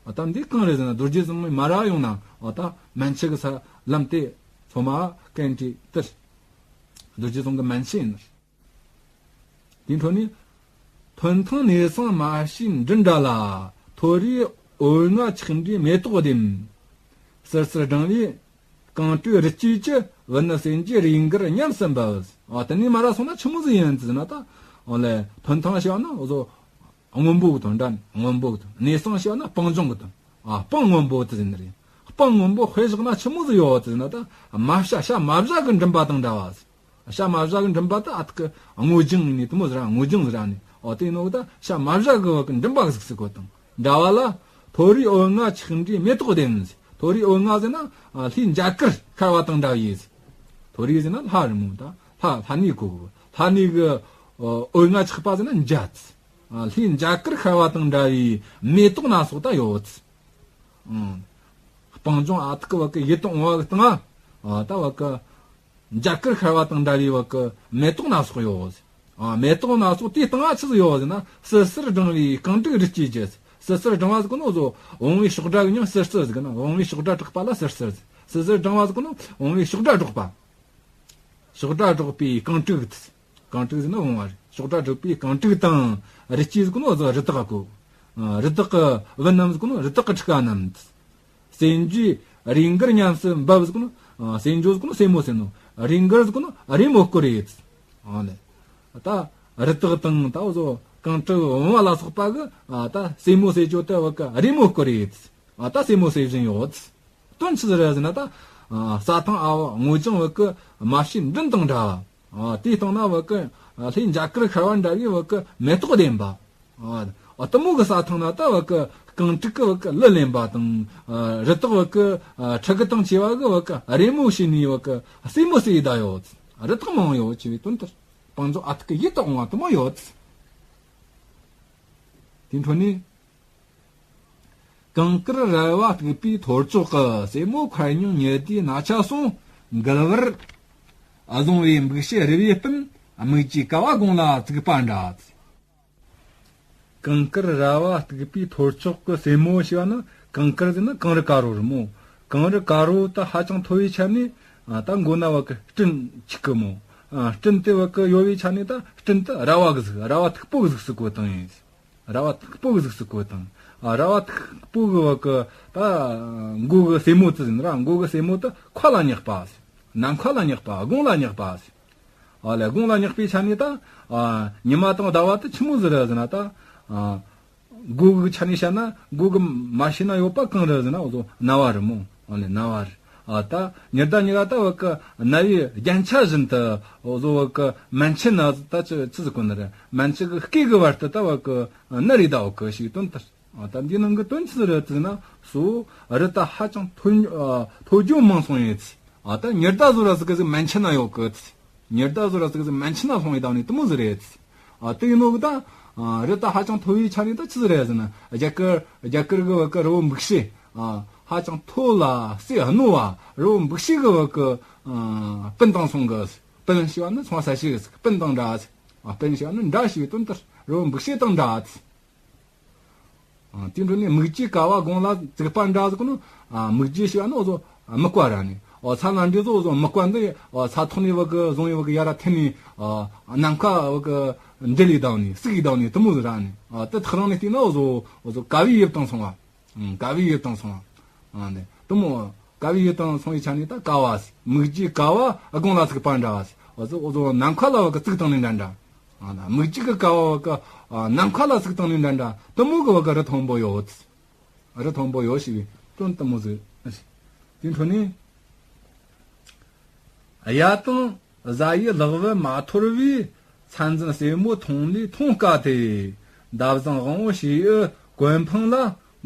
ཨ། ད་འདི་གང་རེད་ཟེར་ན། རྡོ་རྗེ་བཙུན་མོ་མར་ར་ཡོང་ན། ཨ། ད་མན་ཆད་གི་ས་ལམ་དེ་མཚོ་མ་ཀན་ཏི་ཏི། རྡོ་རྗེ་བཙུན་གི་མན་ཆད་ཡིན། དེའི་འཕྲོ་ནས། ཐོན་ཐང་གནས་སང་མ་ཤེས་འབྲུ་འདྲ་ལ། མཐོ་རིས་འོད་ལྔ་ཆགས་འདྲའི་མེ་ཏོག་ལྡེམ། སིར་སིར་སྒྲེང་བའི་རྐང་དྲུག་རི་སྐྱེས་ཀྱི། བུ་ནི་སེན་རྗེས་རིས་འགར་ཉམས་སུ་འབབ། ཨ། དེ་ནས་མར་ར་སོང་ན་ཆི་མོ་ཟིག་ཡིན་ཟེར་ན་ད། ཨོ་ལེ། ཐོན་ཐང་ཞེས་པ་ན་འོ་ཟོ་སྔོན་པོ་གི་དོན་འདྲ། སྔོན་པོ་གི་དོན། གནས་སང་ཞེས་པ་ན་སྤང་ལྗོངས་གི་དོན། ཨ། སྤང་སྔོན་པོ་དེ་ཟེར་ནི་རེད། སྤང་སྔོན་པོ་དཔེ་བཞག་ན་ཆི་མོ་ཟིག་ཡོད་ཟེར་ན་ད། མ་བྱ་བྱ་མ་བྱ་གི་མགྲིན་པ་དང་འདྲ་བ། བྱ་མ་བྱ་གི་མགྲིན་པ་ད་ཨ་ཐུར་གི་སྔོ་ལྗང་ཡིན་ནི་དེ་མོ་ཟེར་ར། སྔོ་ལྗང་ཟེར་ར་ནི། ཨོ་དེ་ནོ་གི་ད་བྱ་མ་བྱ་གི་བ་གི་མགྲིན་པ་གཟིགས་སུ་གོ་དང་འདྲ་བ་ལ། མཐོ་རིས་འོད་ལྔ་ཆགས་འདྲའི་མེ་ཏོག་ལྡེམ། མཐོ་རིས་འོད་ལྔ་ཟེར་ན། ཨ། ལྷའི་འཇའ་གུར་ཤར་བ་དང་འདྲ་བའི། མཐོ་རིས་ཟེར་ན་ལྷ་རེད་མོ། ད་ལྷ་ལྷ་ནི་གོ་གི། ལྷ་ནི་གི། ཨ། འོད་ལྔ་ཆགས་པ་ཟེར་ན་འཇའ། ཨ། ལྷའི་འཇའ་གུར་ཤར་བ་དང་འདྲ་བའི་མེ་ཏོག་སྣ་ཚོགས་ད་ཡོད། ཨང་། སྤང་ལྗོངས་ཨ་ཐུར་གི་བ་གི་ཡིད་དུ་འོང་བ་གི་སྟེང་ང་། ཨ། ད་བ་གི་འཇའ་གུར་ཤར་བ་དང་འདྲ་བའི་བ་གི་མེ་ཏོག་སྣ་ཚོགས་ཡོད། ཨ། མེ་ཏོག་སྣ་ཚོགས་དེའི་སྟེང་ང་ཆི་ཟིག་ཡོད་ཟེར་ན། སིར་སིར་སྒྲེང་བའི་རྐང་དྲུག་རི་སྐྱེས་ཀྱི། སིར་སིར་སྒྲེང་བ་ཟེར་གོ་ནོ་ཟོ་བུང་བའི་གཤོག་སྒྲ་གི་མྱིང་སིར་སིར་ཟེར་གི་ན། བུང་བའི་གཤོག་སྒྲ་གྲགས་པ་ལ་སིར་སིར་ཟེར། སིར་སིར་སྒྲེང་བ་ཟེར་གོ་ནོ་བུང་བའི་གཤོག་སྒྲ་སྒྲོག་པ། གཤོག་སྒྲ་སྒྲོག་པའི་རྐང་དྲུག་དེ། རྐང་དྲུག་ཟེར་ན་བུང་བ་རེད། གཤོག་སྒྲ་སྒྲོག་པའི་རྐང་དྲུག་དང་། རི་སྐྱེས་ཟེར་གོ་ནོ་ཟོ་རི་དྭགས་གོ། ཨ། རི་དྭགས་གི་བུ་རྣམས་ཟེར་གོ་ནོ་རི་དྭགས་གི་ཕྲུ་གུ་རྣམས། སེན་རྗེས་རིས་འགར་ཉམས་སུ་འབབ་ཟེར་གོ་ནོ། ཨ། སེན་རྗེས་ཟེར་གོ་ནོ་སེན་མོ་ཟེར་ནོ། རིས་འགར་ཟེར་གོ་ནོ་རི་མོ་སྐོར་རེད། ཨ་ལེ། ད་རི་དྭགས་དང་ད་འོ་ཟོ་རྐང་དྲུག་བུང་བ་ལ་སོགས་པ་གི། ཨ། ད་སེན་མོ་ཟེར་རྒྱུ་དེ་བ་གི་རི་མོ་སྐོར་རེད། ཨ། ད་སེན་མོ་ཟེར་བཞིན་ཡོད། དོན་ཆི་ཟིག་རེད་ཟེར་ན་ད། ཨ། རྩྭ་ཐང་ཨ་བ་སྔོ་ལྗང་བ་གི་མ་ཕྱིའི་མགྲིན་དང་འདྲ་བ། ཨ། དེའི་སྟེང་ན་བ་གི། ཨ། ལྷའི་འཇའ་གུར་ཤར་བ་འདྲ་བའི་བ་གི་མེ་ཏོག་ལྡེམ་པ། ཨ། ཨ། དེ་མོ་གི་རྩྭ་ཐང་ན་ད་བ་གི་རྐང་དྲུག་གི་བ་གི་ལུ་ལེན་པ་དང་། ཨ། རི་དྭགས་བ་གི། ཨ། ཕྲུ་གུ་དང་བཅས་པ་གི་བ་གི་རི་མོ་བྱས་ནས་བ་གི་སེན་མོ་ཟེར་ད་ཡོད། རི་དྭགས་མང་ཡོད་ཅེས་པའི་དོན་དེ། སྤང་ལྗོངས་ཨ་ཐུར་གི་ཡིད་དུ་འོང་བ་དེ་མོ་ཡོད། དེའི་འཕྲོ་ནས། གངས་དཀར་རལ་བ་སྟུག་པའི་ཐོར་ཅོག་གི། སྲས་མོ་མཁར་རྙིང་ཉི་ཟླའི་རྣ་ཆ་སོང་། མགུལ་བར་བཟུང་བའི་འབུག་ཕྱེད་རུས་པའི་སྤུན། སྨུག་རྒྱུའི་ཀ་བ་དགུང་ལ་བཙུགས་པ་འདྲ། གངས་དཀར་རལ་བ་སྟུག་པའི་ཐོར་ཅོག་གི་སྲས་མོ་ཞེས་པ་ནི། གངས་དཀར་ཟེར་ན་གངས་རི་དཀར་པོ་རེད་མོ། གངས་རི་དཀར་པོ་ད་ཧ་ཅང་མཐོ་བའི་ཆ་ནས། ཨ། ད་མགོ་ན་བ་གི་སྤྲིན་འཁྱིལ་གི་མོ། ཨ། སྤྲིན་དེ་བ་གི་གཡོ་བའི་ཆ་ནས་ད་སྤྲིན་དེ་རལ་བ་གི་གཟུགས། རལ་བ་མཐུག་པོ་གི་གཟུགས་སུ་བཀོད་བཏང་ཡིན། རལ་བ་མཐུག་པོ་གི་གཟུགས་སུ་བཀོད་བཏང་། ཨ། རལ་བ་མཐུག་པོ་གི་བ་གི་ད་མགོ་གི་སྲས་མོ་དེ་ཟེར་ན་ར། མགོ་གི་སྲས་མོ་དེ་མཁའ་ལ་བསྙེགས་པ་ཟེར། ནམ་མཁའ་ལ་བསྙེགས་པ། དགུང་ལ་བསྙེགས་པ་ཟེར། ཨ་ལེ། དགུང་ལ་བསྙེགས་པའི་ཆ་ནས་ད། ཨ། ཉི་མ་དང་ཟླ་བ་དེ་ཆི་མོ་ཟིག་རེད་ཟེར་ན་ད། ཨ། མགོ་གི་ཆ་ནས་བཤད་ན། མགོ་གི་མ་ཕྱི་ན་ཡོད་པ་གང་རེད་ཟེར་ན། འོ་ཟོ་རྣ་བ་རེད་མོ། ཨ་ལེ། རྣ་བ་རེད། ཨ། ད་ཉི་ཟླ་གཉིས་ཀ་ད་བ་གི་རྣ་བའི་རྒྱན་ཆ་བཞིན་དུ། འོ་ཟོ་བ་གི་མན་ཆད་ན་ད་ཆི་ཆི་ཟིག་གོ་ནི་རེད། མན་ཆད་གི་སྐེ་གི་བར་དུ་ད་བ་གི་ནི་རེད། ད་བ་གི་ཞིག་དོན་དེ། ཨ། ད་འདི་ནང་གི་དོན་ཅི་རེད་ཟེར་ན། སོ་རི་ད་ཧ་ཅང་མཐོ་ཨ་མཐོ་རྒྱུ་མང་སོང་ཡོད། ཨ། ད་ཉི་ཟླ་བཟོ་ར་ཟིག་གི་ཟིག་མན་ཆད་ན་ཡོད་གི། ཉི་ཟླ་བཟོ་ར་ཟིག་གི་ཟིག་མན་ཆད་ན་སོང་ཡོད་ད་ནི་དེ་མོ་ཟིག་རེད། ཨ། དེ་ཡིན་ནོ་གི་ད། ཨ། རི་ད་ཧ་ཅང་མཐོ་བའི་ཆ་ནས་ད་ཆི་ཟིག་རེད་ཟེར་ན། རྒྱ་གར་རྒྱ་གར་གི་བ་གི་རི་བོ་འབིགས་བྱེད། ཨ། ཧ་ཅང་མཐོ་ལ་སྲིད་རྣོ་བ་རི་བོ་འབིགས་བྱེད་གི་བ་གི། ཨ། སྤུན་དང་མཚུངས་གི། སྤུན་ཞེས་པ་ནི་མཚུངས་ས་ཞིག་གི་སྤུན་དང་འདྲ། ཨ། སྤུན་ཞེས་པ་ནི་འདྲ་ཞེས་པའི་དོན་ལྟར་རི་བོ་འབིགས་བྱེད་དང་འདྲ། ཨ། དེ་འཕྲོ་ནས་སྨིག་རྒྱུའི་ཀ་བ་དགུང་ལ་བཙུགས་པ་འདྲ་ཟེར་གོ་ནོ། ཨ། སྨིག་རྒྱུ་ཞེས་པ་ནི་འོ་ཟོ་སྨུག་པ་ར་ནི། འོ་ས་ལ་འདྲེ་ཟོ་འོ་ཟོ་སྨུག་པ་འདི། འོ་ས་ཐོག་ནས་བ་གི་བཟུང་ཡི་བ་གི་ཡ་ར་འཐེན་ནས། ཨ། ནམ་མཁའ་བ་གི་འདྲེ་ལས་ལྡང་ནས་སྲིད་ལས་ལྡང་ནས་དེ་མོ་ཟིག་ར་ནི། ཨ། དེ་ཐག་རིང་ནས་བལྟས་ན་འོ་ཟོ་འོ་ཟོ་ཀ་བའི་དབྱིབས་དང་མཚུངས་པ། ཨང་། ཀ་བའི་དབྱིབས་དང་མཚུངས་པ། ཨ་ནི་དེ་མོ་ཀ་བའི་དབྱིབས་དང་མཚུངས་པའི་ཆ་ནས་ད་ཀ་བ་ཟེར། སྨིག་རྒྱུའི་ཀ་བ་དགུང་ལ་བཙུགས་པ་འདྲ་བ་ཟེར། འོ་ཟོ་འོ་ཟོ་ནམ་མཁའ་ལ་བ་གི་བཙུགས་བཏང་ནི་འདྲ་འདྲ། ཨ་ནི་སྨིག་རྒྱུ་གི་ཀ་བ་བ་གི། ཨ། ནམ་མཁའ་ལ་བཙུགས་བཏང་ནི་འདྲ་འདྲ་དེ་མོ་གི་བ་གི་རི་མཐོན་པོ་ཡོད། རི་མཐོན་པོ་ཡོད་ཞེས་པའི་དོན་དེ་མོ་ཟིག། དེ་འཕྲོ་ནས། གཡའ་དང་གཟའ་ཡི་ལག་པ་མ་འཐོར་བའི། མཚན་འཛིན་སྲས་མོ་མཐོང་ལས་མཐོང་དཀའ་སྟེ། འདབ་བཟང་དབང་པོ་བྱེའུ་གོས་འཕང་ལ།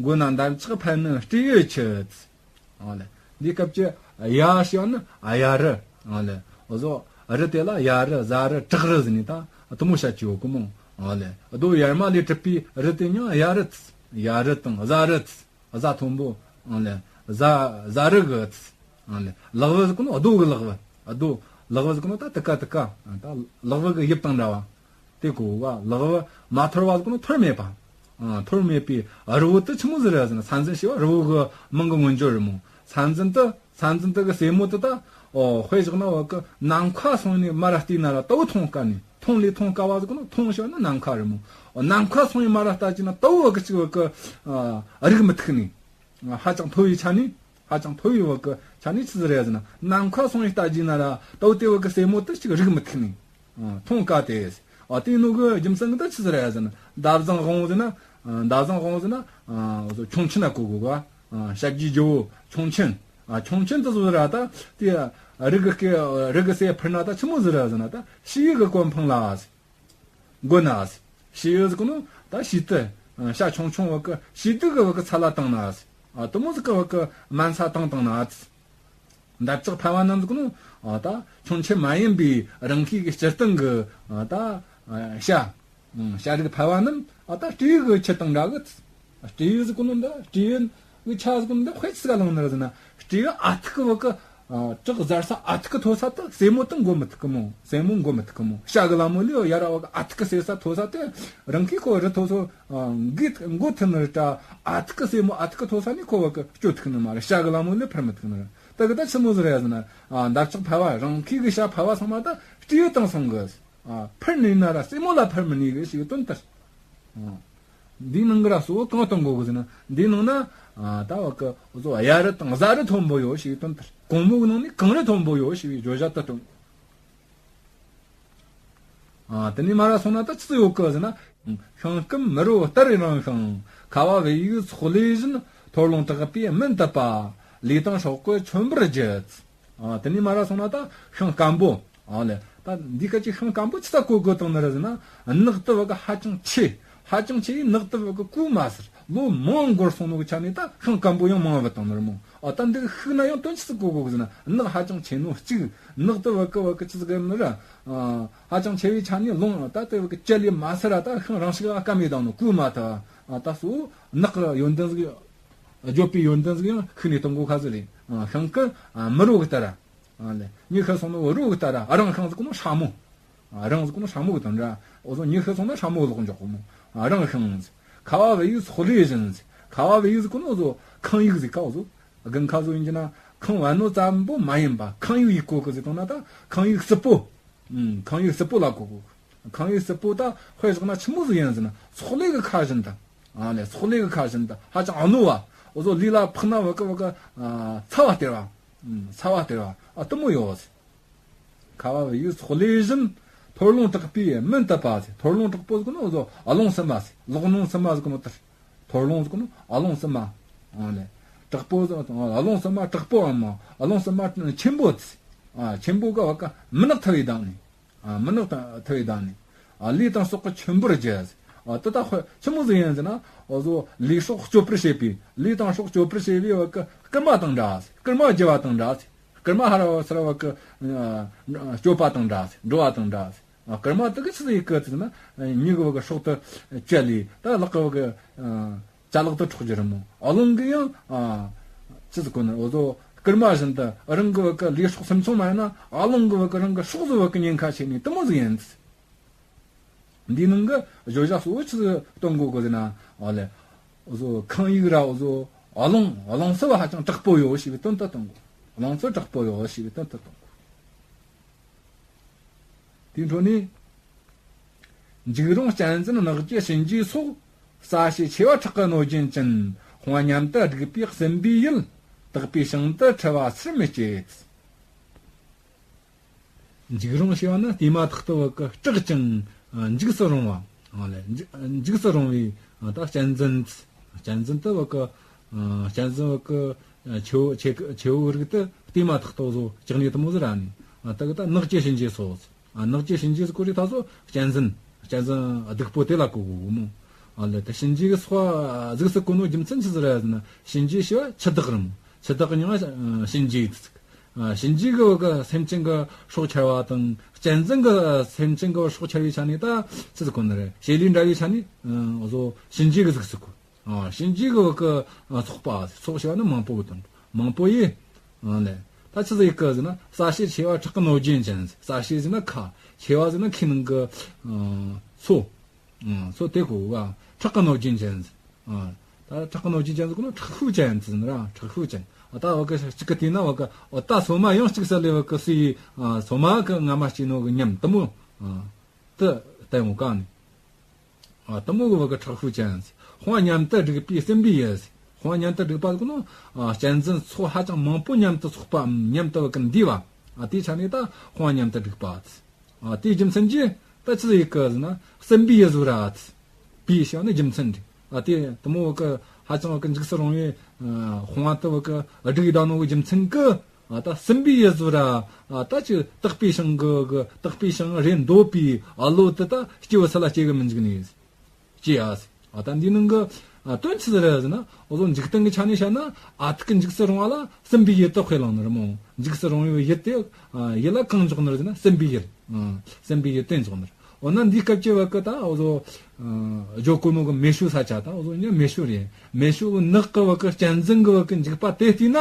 མགོ་ན་འདབ་ཆགས་ཕན་ནི་སྤྲེའུ་ཁྱི། ཨ་ལེ། འདི་སྐབས་ཀྱི་གཡའ་ཞེས་པ་ནི་གཡའ་རི། ཨ་ལེ། འོ་ཟོ་རི་དེ་ལ་གཡའ་རི་གཟའ་རི་བྲག་རི་ཟེར་ནི་ད་དེ་མོ་བཤད་ཀྱི་ཡོད་གི་མོ། ཨ་ལེ། རྡོ་ཡར་མ་ལས་གྲུབ་པའི་རི་དེ་མྱིང་གཡའ་རི་ཟེར། གཡའ་རི་དང་གཟའ་རི་ཟེར། གཟའ་མཐོན་པོ། ཨ་ལེ། གཟའ་གཟའ་རི་གི་ཟེར། ཨ་ལེ། ལག་པ་ཟེར་གོ་ནོ་རྡོ་གི་ལག་པ། རྡོ་ལག་པ་ཟེར་གོ་ནོ་ད་དེ་ཀ་དེ་ཀ། ད་ལག་པ་གི་དབྱིབས་དང་འདྲ་བ། དེ་གོ་བ། ལག་པ་མ་འཐོར་བ་ཟེར་གོ་ནོ་འཐོར་མེད་པ། ཨ། འཐོར་མེད་པའི་རི་བོ་དེ་ཆི་མོ་ཟིག་རེད་ཟེར་ན། མཚན་འཛིན་ཞེས་པ་རི་བོ་གི་མིང་གི་མངོན་བརྗོད་རེད་མོ། མཚན་འཛིན་དེ། མཚན་འཛིན་དེ་གི་སྲས་མོ་དེ་ད། ཨོ། དཔེ་བཞག་ན་བ་གི་ནམ་མཁའ་སོང་ནས་མར་ར་བལྟས་ན་ར་དེ་བོ་མཐོང་དཀའ་ནི། མཐོང་ལས་མཐོང་དཀའ་བ་ཟེར་གོ་ནོ། མཐོང་ཞེས་པ་ནི་ནམ་མཁའ་རེད་མོ། ཨོ། ནམ་མཁའ་སོང་ནས་མར་ར་ལྟ་ཅི་ན་དེ་བོ་བ་གི་ཅིག་བ་གི། ཨ། རིག་མི་ཐུབ་ནི། ཧ་ཅང་མཐོ་བའི་ཆ་ནས། ཧ་ཅང་མཐོ་བའི་བ་གི་ཆ་ནས་ཆི་ཟིག་རེད་ཟེར་ན། ནམ་མཁའ་སོང་ནས་ལྟ་ཅི་ན་ར་དེ་བོ་དེ་བ་གི་སྲས་མོ་དེ་ཅིག་རིག་མི་ཐུབ་ནི། ཨ། མཐོང་དཀའ་སྟེ། ཨ། དེ་ནོ་གི་རྒྱུ་མཚན་གི་ད་ཆི་ཟིག་རེད་ཟེར་ན། འདབ་བཟང་དབང་པོ་ཟེར་ན། ཨ། འདབ་བཟང་དབང་པོ་ཟེར་ན། ཨ། ཁྱུང་ཆེན་ན་གོ་དགོས་ག། ཨ། ཞབས་ཀྱུའི་རྒྱལ་པོ་ཁྱུང་ཆེན། ཨ། ཁྱུང་ཆེན་དེ་ཟིག་ར་ད་དེ་རི་གི་སྐེ་རི་གི་སེ་འཕུར་ན་ད་ཆི་མོ་ཟིག་རེད་ཟེར་ན། ད་བྱེའུ་གི་གོས་འཕང་ལ་ཟེར། མགོ་ན་ཟེར། བྱེའུ་ཟེར་གོ་ནོ་ད་བྱེའུ་དེ། ཨ། ཤ་ཆུང་ཆུང་བ་གི་བྱེའུ་དེ་གི་བ་གི་ཚ་ལ་བཏང་ན་ཟེར། ཨ། དེ་མོ་ཟིག་གི་བ་གི་དམན་ས་བཏང་བཏང་ན་ཟེར། འདབ་ཆགས་ཕལ་བ་རྣམས་ཟེར་གོ་ནོ། ཨ། ད་ཁྱུང་ཆེན་མ་ཡིན་པའི་རང་གཤིས་ཀྱི་སྤྱིར་བཏང་གི། ཨ། ད། ཨ། བྱ། ཨང་། བྱ་རིགས་ཕལ་བ་རྣམས། ཨ། ད་སྤྲེའུ་གི་ཁྱི་དང་འདྲ་གི། སྤྲེའུ་ཟེར་གོ་ནོ་འདི། སྤྲེའུ་གི་ཁྱི་ཟེར་གོ་ནོ་འདི་དཔེ་ཆི་ག་བླངས་ནི་རེད་ཟེར་ན། སྤྲེའུ་ཨ་ཐུར་གི་བ་གི། ཨ། བྲག་གཟར་ས་ཨ་ཐུར་གི་མཐོ་ས་དེ་སྲས་མོ་དེ་འགོ་མི་ཐུབ་གི་མོ། སྲས་མོ་འགོ་མི་ཐུབ་གི་མོ། བྱ་གི་ལ་མོ་ལས་ཡར་བ་གི་ཨ་ཐུར་གི་སྲས་ས་མཐོ་ས་དེ་རང་གི་ཁོ་རི་མཐོ་ས། ཨ། འགོ་འགོ་ཐུབ་ནི་རེད་དྲ། ཨ་ཐུར་གི་སྲས་མོ་ཨ་ཐུར་གི་མཐོ་ས་ནས་ཁོ་བ་གི་སྐྱོད་ཐུབ་ནི་མ་རེད། བྱ་གི་ལ་མོ་ལས་འཕུར་མི་ཐུབ་ནི་རེད། དེ་གི་ད་ཆི་མོ་ཟིག་རེད་ཟེར་ན། ཨ། འདབ་ཆགས་ཕལ་བ། རང་གཤིས་གི་བྱ་ཕལ་བ་ཚང་མ་ད་སྤྲེའུ་དང་མཚུངས་གི། ཨ། འཕུར་ནུས་ན་ར་སྲས་མོ་ལ་འཕུར་མི་ནུས་གི་ཞེས་པའི་དོན་ལྟར། ཨ། འདིའི་ནང་གི་ར་གཙོ་བོ་གང་གཏོང་དགོས་གི་ཟེར་ན། འདིའི་ནང་ན། ཨ། ད་བ་གི་འོ་ཟོ་གཡའ་རི་དང་གཟའ་རི་མཐོན་པོ་ཡོད་ཞེས་པའི་དོན་ལྟར། གོང་མོ་གི་ནང་ནས་གངས་རི་མཐོན་པོ་ཡོད་ཞེས་པའི་བརྗོད་བྱ་དེ་སྟོན། ཨ། དེ་ནས་མར་ར་སོང་ན་ད་ཆི་ཟིག་ཡོད་གི་ཟེར་ན། ཤིང་སྐམ་མི་རོ་ལྟར་རིང་ཞིང་། ཁ་བ་བུ་ཡུག་ཚོགས་ལས་བཞིན། འཐོར་རླུང་དྲག་པས་མུན་དུ་སྦ། ལུས་དང་སྲོག་གི་མཆོད་འབུལ་བགྱིད། ཨ། དེ་ནས་མར་ར་སོང་ན་ད་ཤིང་སྐམ་པོ། ཨ་ལེ། ད་འདི་སྐད་ཀྱི་ཤིང་སྐམ་པོ་ཆི་ས་གོ་གོ་བཏང་ནི་རེད་ཟེར་ན། ནགས་དེ་བ་གི་ཧ་ཅང་ཆེ། ཧ་ཅང་ཆེ་ཡི་ནགས་དེ་བ་གི་གོས་མ་སེར། ལོ་མང་འགོར་སོང་ནོ་གི་ཆ་ནས་ད་ཤིང་སྐམ་པོ་ཡང་མང་བ་བཏང་ནི་རེད་མོ། ཨ། ད་འདི་ཤུགས་ན་ཡང་དོན་ཆི་ཟིག་གོ་གོ་གི་ཟེར་ན། ནགས་ཧ་ཅང་ཆེ་ནོ་གཅིག། ནགས་དེ་བ་གི་བ་གི་ཆི་ཟིག་ནི་ར། ཨ། ཧ་ཅང་ཆེ་བའི་ཆ་ནས་ལོང་ད་དེ་བ་གི་ཅ་ལི་མ་སེར་ར། ད་ཤིང་རང་ཤིག་ཨ་སྐམ་ཡི་དང་ནོ་གོས་མ་ཐ། ཨ། ད་སོ་ནགས་གི་ཡོན་ཏན་ཟིག་བརྗོད་པའི་ཡོན་ཏན་ཟིག་ཡང་ཤུགས་ནས་གཏོང་གོ་ཁ་ཟིག་རེད། ཨ། ཤིང་གི། ཨ། མི་རོ་གི་ལྟར། ཨ་ལེ། ཉི་ཤུ་སོང་ནོ་རོ་གི་ལྟར། ཨ། རང་ཤིང་ཟེར་གོ་ནོ་ཧྲ་མོ། ཨ། རང་ཟེར་གོ་ནོ་ཧྲ་མོ་གི་དོན་འདྲ། འོ་ཟོ་ཉི་ཤུ་སོང་ན་ཧྲ་མོ་ལོག་འཇོག་གོ་མོ། ཨ། རང་ཤིང་ཟེར། ཁ་བ་བུ་ཡུག་ཚོགས་ལས་བཞིན་ཟེར། ཁ་བ་བུ་ཡུག་ཟེར་གོ་ནོ་འོ་ཟོ་ཁང་ཡིག་ཟིག་ག་འོ་ཟོ། དགུན་ཁ་ཟོ་ཡིན་གྱི་ན་ཁང་བ་ནོ་ཙམ་པོ་མ་ཡིན་པ་ཁང་ཡིག་ཡིག་གོ་གི་ཟེར་གཏོང་ན། ད་ཁང་ཡིག་སྲིད་པོ། ཨུམ། ཁང་ཡིག་སྲིད་པོ་ལ་གོ་གོ། ཁང་ཡིག་སྲིད་པོ་ད་དཔེ་བཞག་ན་ཆི་མོ་ཟིག་ཡིན་ཟེར་ན། ཚོགས་ལས་གི་ཁ་བཞིན་དུ། ཨ་ལེ། ཚོགས་ལས་གི་ཁ་བཞིན་དུ་ཧ་ཅང་རྣོ་བ། འོ་ཟོ་ལུས་ལ་ཕོག་ན་བ་གི་བ་གི། ཨ། ཚ་བ་སྟེར་བ། ཨུམ། ཚ་བ་སྟེར་བ། ཨ། དེ་མོ་ཡོད་ཟེར། ཁ་བ་བུ་ཡུག་ཚོགས་ལས་བཞིན། འཐོར་རླུང་དྲག་པས་མུན་དུ་སྦ་ཟེར། འཐོར་རླུང་དྲག་པོ་ཟེར་གོ་ནོ་འོ་ཟོ་རླུང་སིམ་མ་ཟེར། ལོག་རླུང་སིམ་མ་ཟེར་གོ་ནོ་ལྟར། འཐོར་རླུང་ཟེར་གོ་ནོ་རླུང་སིམ་མ། ཨ་ལེ། དྲག་པོ་ཟེར། རླུང་སིམ་མ་དྲག་པོའམ་རླུང་སིམ་མ་ཆེན་པོ་ཟེར། ཨ། ཆེན་པོ་གི་བ་གི་མུན་ནག་ཐུབ་པའི་དང་ནི། ཨ། མུན་ནག་ཐུབ་པའི་དང་ནི། ཨ། ལུས་དང་སྲོག་གི་མཆོད་འབུལ་བགྱིད། ཨ་དེ་ད་ཁོ་ཆི་མོ་ཟིག་ཡིན་ཟེར་ན། འོ་ཟོ་ལུས་སྲོག་གཅོད་པར་བྱེད་པའི། ལུས་དང་སྲོག་གཅོད་པར་བྱེད་པའི་བ་གི་སྐུལ་མ་དང་འདྲ། སྐུལ་མ་རྒྱུ་བ་དང་འདྲ། སྐུལ་མ་ཧ་ར་བ་སར་བ་གི་གཅོད་པ་དང་འདྲ། འགྲོ་བ་དང་འདྲ། སྐུལ་མ་དེ་གི་ཆི་ཟིག་གི་ཟེར་ན། མྱི་གི་བ་གི་སྲོག་དེ་བཅད་ལས་ད་ལག་གི་བ་གི་ཅ་ལག་དེ་འཕྲོག་རྒྱུ་རེད་མོ། ཨ་ལོང་གི་ཡང་ཆི་ཟིག་གོ་ན། འོ་ཟོ་སྐུལ་མ་བཞིན་དུ་རང་གི་བ་གི་ལུས་སྲོག་སེམས་ཆུང་མ་ཡིན་ན། ཨ་ལོང་གི་བ་གི་རང་གི་སྲོག་ཟོ་བ་གི་ཉེན་ཁ་ཆེ་ནི་དེ་མོ་ཟིག་ཡིན། འདིའི་ནང་གི་བརྗོད་བྱ་གཙོ་བོ་ཆི་ཟིག་སྟོན་གོ་གི་ཟེར་ན། ཨོ་ལེ། འོ་ཟོ་ཁང་ཡིག་ར་འོ་ཟོ་ཨ་ལོང་ཨ་ལོང་སོ་བ་ཧ་ཅང་དྲག་པོ་ཡོད་ཞེས་པའི་དོན་དུ་སྟོན་གོ། ཨ་ལོང་སོ་དྲག་པོ་ཡོད་ཞེས་པའི་དོན་དུ་སྟོན་གོ། དེའི་འཕྲོ་ནས། འཇིགས་རུང་གཅན་གཟན་ནགས་ཀྱི་གཤིན་རྗེའི་ཚོགས། ས་གཤིས་ཆེ་བ་ཁྲག་གི་གནོད་སྦྱིན་ཅན། དཔུང་བ་མཉམ་དུ་བསྒྲིགས་པའི་སྲིན་པོའི་ཡུལ། དག་པའི་ཞིང་དུ་འཁྲི་བ་ཚུར་མི་སྐྱེད། འཇིགས་རུང་ཞེས་པ་ནི་བལྟས་མ་ཐག་ཏུ་བ་གི་སྐྲག་ཅིང་འཇིགས་སུ་རུང་བ། ཨ་ལེ། འཇིགས་སུ་རུང་བའི་ད་གཅན་གཟན། གཅན་གཟན་དུ་བ་གི་གཅན་གཟན་བ་གི་ཆེ་བོ་ཆེ་ཆེ་བོ་རིགས་དུ་བལྟས་མ་ཐག་ཏུ་བཟོ་ཅག་ནི་དེ་མོ་ཟིག་ར་ནི། ད་གི་ད་ནགས་ཀྱི་གཤིན་རྗེ་སོགས། ནགས་ཀྱི་གཤིན་རྗེ་ཟེར་གོ་རི་ད་སོ་གཅན་གཟན། གཅན་གཟན་སྡུག་པོ་དེ་ལ་གོ་གོ་མོ། ཨ་ལེ། ད་གཤིན་རྗེ་གི་སོགས་གཟུགས་སུ་གོ་ནོ་རྒྱུ་མཚན་ཆི་ཟིག་རེད་ཟེར་ན། གཤིན་རྗེ་ཞེས་པ་འཆི་བདག་རེད་མོ། འཆི་བདག་གི་མྱིང་ང་གཤིན་རྗེ་ཟེར། ཨ་གཤིན་རྗེ་གི་བ་གི་སེམས་ཅན་གི་སྲོག་འཆོར་བ་དང་། གཅན་གཟན་གི་སེམས་ཅན་གི་སྲོག་འཆོར་བའི་ཆ་ནས་ད་ཆི་ཟིག་གོ་ནི་རེད། བྱེད་ལས་འདྲ་བའི་ཆ་ནས་འོ་ཟོ་གཤིན་རྗེ་གི་གཟུགས་སུ་གོ། ཨ་གཤིན་རྗེ་གི་བ་གི་ཚོགས་པ། ཚོགས་ཞེས་པ་ནི་མང་པོ་གི་དོན། མང་པོ་ཡིས། ཨ་ལེ། ད་ཆི་ཟིག་གི་ཟེར་ན། ས་གཤིས་ཆེ་བ་ཁྲག་གི་གནོད་སྦྱིན་ཅན། ས་གཤིས་ཟེར་ན་ཁ། ཆེ་བ་ཟེར་ན་ཁའི་ནང་གི་ཨ་སོ། ཨ་སོ་དེ་གོ་ག། ཁྲག་གི་གནོད་སྦྱིན་ཅན། ཨ་ད་ཁྲག་གི་གནོད་སྦྱིན་ཅན་ཟེར་གོ་ནོ་ཁྲག་ཤུགས་ཅན་ཟེར་ན་ར། ཁྲག་ཤུགས་ཅན། ཨ་ད་བ་གི་གཅིག་གི་དེ་ན་བ་གི། ཨོ་ད་སོ་མ་ཡང་གཅིག་ས་ལེ་བ་གི་སི་ཡི། ཨ་སོ་མ་གི་རྔ་མ་སྐྱེས་ནོ་གི་ཉམས་དེ་མོ། ཨ་དེ་བསྟན་འོ་ག་ནི། ཨ་དེ་མོ་གི་བ་གི་ཁྲག་ཤུགས་ཅན། དཔུང་བ་མཉམ་དུ་བསྒྲིགས་པའི་སྲིན་པོའི་ཡུལ། དཔུང་བ་མཉམ་དུ་བསྒྲིགས་པ་ཟེར་གོ་ནོ། ཨ་གཅན་གཟན་ཚོགས་ཧ་ཅང་མང་པོ་མཉམ་དུ་ཚོགས་པའམ་མཉམ་དུ་བ་གི་འདུས་པ། ཨ་དེའི་ཆ་ནས་ད་དཔུང་བ་མཉམ་དུ་བསྒྲིགས་པ། ཨ་དེའི་རྒྱུ་མཚན་གྱིས་ད་ཆི་ཟིག་གི་ཟེར་ན། སྲིན་པོའི་ཡུལ་ཟེར་ར། པའི་ཞེས་ནི་རྒྱུ་མཚན་རེད། ཨ་དེ་དེ་མོ་བ་གི་ཧ་ཅང་བ་གི་འཇིགས་སུ་རུང་བའི་ཨ་དཔུང་བ་དེ་བ་གི་བསྒྲིགས་བསྡད་ནོ་གི་རྒྱུ་མཚན་གྱིས། ཨ་ད་སྲིན་པོའི་ཡུལ་ཟེར་ར། ཨ་ད་ཅི་དག་པའི་ཞིང་གི་གི་དག་པའི་ཞིང་རེད་འདོད་པའི་ཨ་བློ་དེ་ད་སྐྱེ་བོ་སུ་ལ་སྐྱེ་གི་མི་འཇུག་ནི། སྐྱེ་ཡ་ཟེར། ཨ་ད་འདིའི་ནང་གི་ཨ་དོན་ཆི་ཟིག་རེད་ཟེར་ན། འོ་ཟོ་འཇིག་རྟེན་གི་ཆ་ནས་བཤད་ན། ཨ་ཐུར་གི་འཇིགས་སུ་རུང་བ་ལ་སྲིན་པོའི་ཡུལ་དེ་དཔེ་བླངས་ནི་རེད་མོ། འཇིགས་སུ་རུང་བའི་ཡུལ་དེ། ཨ་ཡུལ་ལ་གང་འཇོག་ནི་རེད་ཟེར་ན། སྲིན་པོའི་ཡུལ། ཨ་སྲིན་པོའི་ཡུལ་དེ་འཇོག་ནི་རེད། འོ་ན་འདིའི་སྐབས་ཀྱི་བ་གི་ད་འོ་ཟོ་ཨ་ཇོ་ཀོ་མོ་གི་མེ་ཤུགས་ས་ཆ་ད་འོ་ཟོ་ཉི་མེ་ཤུགས་རེད། མེ་ཤུགས་ནགས་གི་བ་གི་གཅན་གཟན་གི་བ་གི་འཇིགས་པ་དེ་བལྟས་ན།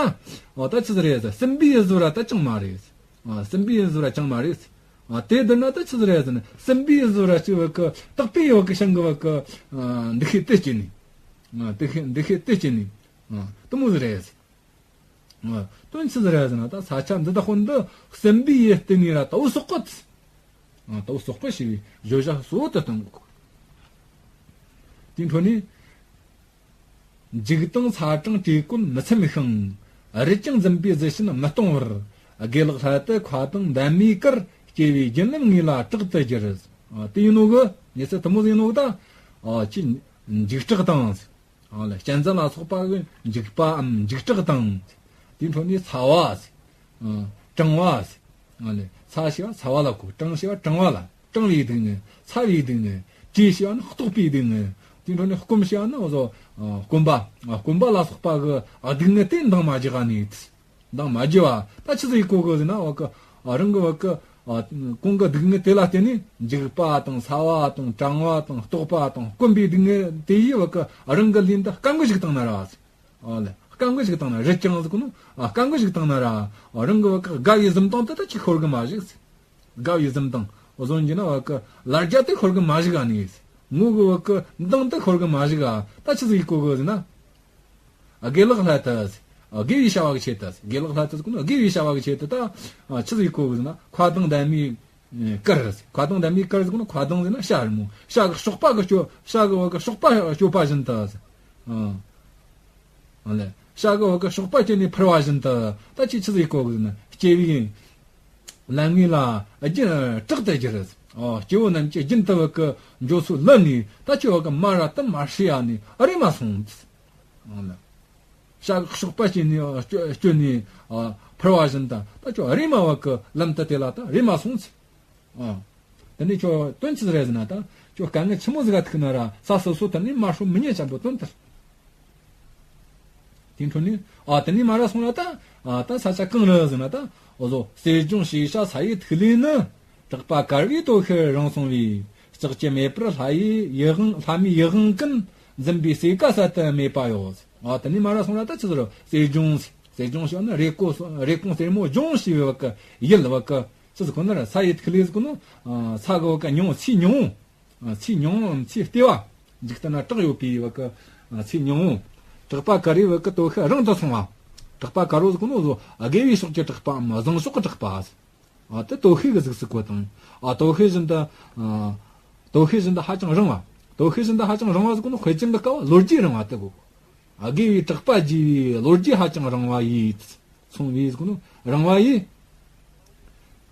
འོ་ད་ཆི་ཟིག་རེད་ཟེར། སྲིན་པོའི་ཡུལ་ཟེར་ར་ད་ཅང་མ་རེད། ཨ་སྲིན་པོའི་ཡུལ་ཟེར་ར་ཅང་མ་རེད། ཨ་དེ་བསྡུར་ན་ད་ཆི་ཟིག་རེད་ཟེར་ན། སྲིན་པོའི་ཡུལ་ཟེར་ར་གཅིག་བ་གི་དག་པའི་བ་གི་ཞིང་གི་བ་གི་ཨ་འདུ་ཤེས་དེ་སྐྱེས་ནི། ཨ་འདུ་ཤེས་འདུ་ཤེས་དེ་སྐྱེས་ནི། ཨ་དེ་མོ་ཟིག་རེད་ཟེར། ཨ་དོན་ཆི་ཟིག་རེད་ཟེར་ན། ད་ས་ཆ་འདི་དག་ཀུན་ཏུ་སྲིན་པོའི་ཡུལ་བསྟན་ནི་ར་ལྟ་བུ་སོག་པོ། ཨ་ལྟ་བུ་སོག་པོ་ཞེས་པའི་བརྗོད་བྱ་གཙོ་བོ་དེ་སྟོན་གོ། དེའི་འཕྲོ་ནས། འཇིག་དང་ཚ་གྲང་བཀྲེས་སྐོམ་མི་ཚིམ་ཤིང་། རུལ་ཀྱང་འཛིན་པའི་གཟི་བྱིན་མི་གཏོང་བར། དགེ་ལེགས་སླད་དུ་ཁ་དང་འདབ་མའི་གར། སྐྱེ་བའི་རྒྱུན་ལམ་ངེས་ལ་དྲག་ཏུ་གྱུར། ཨ་དེ་ཡིན་ནོ་གི་ཉེ་ཚེ་དེ་མོ་ཟིག་ཡིན་ནོ་གི་ད། ཨ་ཅི་འཇིགས་སྐྲག་དང་། ཨ་ལེ། གཅན་གཟན་ལ་སོགས་པ་གི་འཇིགས་པའམ་འཇིགས་སྐྲག་དང་། དེའི་འཕྲོ་ནས་ཚ་བ། ཨ་གྲང་བ། ཨ་ལེ། ཚ་ཞེས་པ་ཚ་བ་ལ་གོ། གྲང་ཞེས་པ་གྲང་བ་ལ། གྲང་བའི་སྡུག་བསྔལ། ཚ་བའི་སྡུག་བསྔལ། བཀྲེས་ཞེས་པ་ནི་ལྟོགས་པའི་སྡུག་བསྔལ། དེའི་འཕྲོ་ནས་སྐོམ་ཞེས་པ་ནི་འོ་ཟོ་ཨ་སྐོམ་པ། ཨ་སྐོམ་པ་ལ་སོགས་པ་གི་ཨ་སྡུག་བསྔལ་དེ་འདང་མ་རྒྱག་ནས། འདང་མ་རྒྱག་པ། ད་ཆི་ཟིག་གོ་གི་ཟེར་ན། བ་གི་ཨ་རང་གི་བ་གི་ཨ་གོང་གི་སྡུག་བསྔལ་དེ་ལ་བརྟེན་ནས་འཇིགས་པ་དང་ཚ་བ་དང་གྲང་བ་དང་ལྟོགས་པ་དང་སྐོམ་པའི་སྡུག་བསྔལ་དེ་ཡིས་བ་གི་ཨ་རང་གི་ལུས་འདི་སྐམ་གི་བཅུག་བཏང་ན་ར། ཨ་ལེ། སྐམ་གི་བཅུག་བཏང་ན། རུལ་ཀྱང་ཟེར་གོ་ནོ། ཨ་སྐམ་གི་བཅུག་བཏང་ན་ར། ཨ་རང་གི་བ་གི་དགའ་བའི་གཟིམ་དང་དེ་ད་ཅིག་ཤོར་གི་མ་བཅུག་ཟེར། དགའ་བའི་གཟིམ་དང་འོ་ཟོ་ཡིན་ན་བ་གི་ལར་རྒྱ་དེ་ཤོར་གི་མ་བཅུག་ག་ནི། ངུ་གི་བ་གི་མདངས་དེ་ཤོར་གི་མ་བཅུག་ག་ད་ཆི་ཟིག་གོ་གི་ཟེར་ན། ཨ་དགེ་ལེགས་སླད་དུ། ཨ་དགེ་བའི་བྱ་བ་གི་ཆེད་དུ། དགེ་ལེགས་སླད་དུ་ཟེར་གོ་ནོ། དགེ་བའི་བྱ་བ་གི་ཆེད་དུ་ད། ཨ་ཆི་ཟིག་གོ་གི་ཟེར་ན། ཁ་དང་འདབ་མའི་གར། ཁ་དང་འདབ་མའི་གར་ཟེར་གོ་ནོ། ཁ་དང་ཟེར་ན་ཤ་རེད་མོ། ཤ་གི་གཤོག་པ་གི་གཅོད། ཤ་གི་བ་གི་གཤོག་པ་གཅོད་པ་བཞིན་དུ། ཨ་ཨ་ལེ། ཤ་གི་བ་གི་གཤོག་པ་གཅོད་ནས་འཕུར་བ་བཞིན་དུ། ད་ཅི་ཆི་ཟིག་གོ་གི་ཟེར་ན། སྐྱེ་བའི་ལམ་ངེས་ལ་རྒྱུན་དྲག་ཏུ་གྱུར། ཨོ་སྐྱེ་བོ་རྣམས་ཀྱི་རྒྱུན་དུ་བ་གི་འགྱོ་སོ་ལ་ནི། ད་ཅི་བ་གི་མ་ར་དུ་མ་ཧྲི་ཡ་ནི་རེ་མ་སོང་། ཨ་ལེ། ཤ་གི་གཤོག་པ་གཅོད་ནས་གཅོད་ནས་འཕུར་བ་བཞིན་དུ། ད་ཅི་རེ་མ་བ་གི་ལམ་དུ་དེ་ལ་ད་རེ་མ་སོང་། ཨ་དེ་ནས་ཁྱོད་དོན་ཆི་ཟིག་རེད་ཟེར་ན། ད་ ཁྱོད་དཀའ་ངལ་ཆི་མོ་ཟིག་ག་ཐུག་ན་ར་ས་སོ་སོ་དེ་ནས་མ་ཧྲོ་མི་ཉན་ཅན་པོ་དོན་དེ། དེ་འཕྲོ་ནས་ཨ་དེ་ནས་མ་ར་སོང་ན་ད་ཨ་ད་ས་ཆ་གང་རི་ཟིག་ན་ད་འོ་ཟོ་གསེར་ལྗོངས་ཞེས་བྱ་ས་ཡི་ཐིག་ལེ་ནི། གྲགས་པ་དཀར་བའི་དོ་ཤལ་རང་སོང་བས། ལྕགས་ཀྱུ་མེད་པར་ལྷ་ཡི་ཡིད་དབང་ལྷ་མིའི་ཡིད་དབང་ཀུན། འཛིན་པའི་སྲས་ཀ་གསལ་དུ་མེད་པ་ཡོད། ཨ་དེ་ནས་མ་ར་སོང་ན་ད་ཆི་ཟེར་རོ། གསེར་ལྗོངས་གསེར་ལྗོངས་ཞེས་ན་རེ་སྐོང་རེ་སྐོང་གསེར་མོ་ལྗོངས་ཞེས་པའི་བ་གི་ཡུལ་བ་གི་ཆི་ཟེར་གོ་ན་ར་ས་ཡི་ཐིག་ལེ་ཟེར་གོ་ནོ། ས་གི་བ་གི་མྱོང་ཚིག་མྱོང་། ཚིག་མྱོང་ཚིག་ལྟེ་བ། འཇིག་རྟེན་ན་གྲགས་ཡོད་པའི་བ་གི་ཚིག་མྱོང་། གྲགས་པ་དཀར་བའི་བ་གི་དོ་ཤལ་རང་དུ་སོང་བ། གྲགས་པ་དཀར་བོ་ཟེར་གོ་ནོ་བཟོ་དགེ་བའི་ཕྱོགས་ཀྱི་གྲགས་པའམ་བཟང་ཕྱོགས་ཀྱི་གྲགས་པ། ཨ་དེ་དོ་ཤལ་གི་གཟུགས་སུ་བཀོད་དང་། ཨ་དོ་ཤལ་བཞིན་དུ། ཨ་དོ་ཤལ་བཞིན་དུ་ཧ་ཅང་རིང་བ། དོ་ཤལ་བཞིན་དུ་ཧ་ཅང་རིང་བ་ཟེར་གོ་ནོ་དཔེ་ཅན་གི་སྐབས་ལོ་རྒྱུས་རིང་བ་དེ་གོ། ཨ་དགེ་བའི་གྲགས་པ་རྒྱས་པའི་ལོ་རྒྱུས་ཧ་ཅང་རིང་བ་ཡིས། སོང་བས་ཟེར་གོ་ནོ་རིང་བ་ཡིས།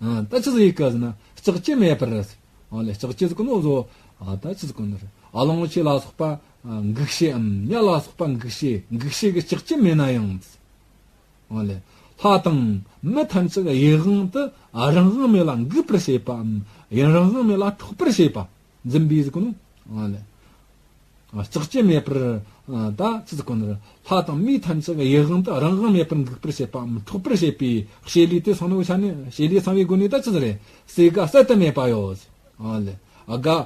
ཨ་ད་ཆི་ཟིག་ཡིན་གི་ཟེར་ན་ལྕགས་ཀྱུ་མེད་པར། ཨ་ལེ་ལྕགས་ཀྱུ་ཟེར་གོ་ནོ་བཟོ། ཨ་ད་ཆི་ཟེར་གོ་ནོ་རེད། ཨ་ལོང་ཆེ་ལ་སོགས་པ་འགུགས་བྱེད་འམ་ཉ་ལ་སོགས་པ་འགུགས་བྱེད་འགུགས་བྱེད་གི་ལྕགས་ཀྱུ་མེད་ན་ཡང་། ཨོ་ལེ། ལྷ་དང་མི་ཐམས་ཅད་ཡིད་དབང་དུ་རང་དབང་མེད་ལ་འགུགས་པར་བྱེད་པའམ་ཡིན་རང་དབང་མེད་ལ་འཕྲོག་པར་བྱེད་པ་འཛིན་པའི་ཟེར་གོ་ནོ། ཨོ་ལེ། ལྕགས་ཀྱུ་མེད་པར་ད་ཅི་ཟེར་གོ་ནོ། ལྷ་དང་མི་ཐམས་ཅད་ཡིད་དབང་དུ་རང་དབང་མེད་པར་འགུགས་པར་བྱེད་པའམ་འཕྲོག་པར་བྱེད་པའི་བྱེད་ལས་དེ་སོང་ནོ་ཆ་ནས་བྱེད་ལས་ཚང་བའི་སྒོ་ནས་ད་ཅི་ཟེར་རེད། སྲས་ཀ་གསལ་དུ་མེད་པ་ཡོད། ཨོ་ལེ། དགའ་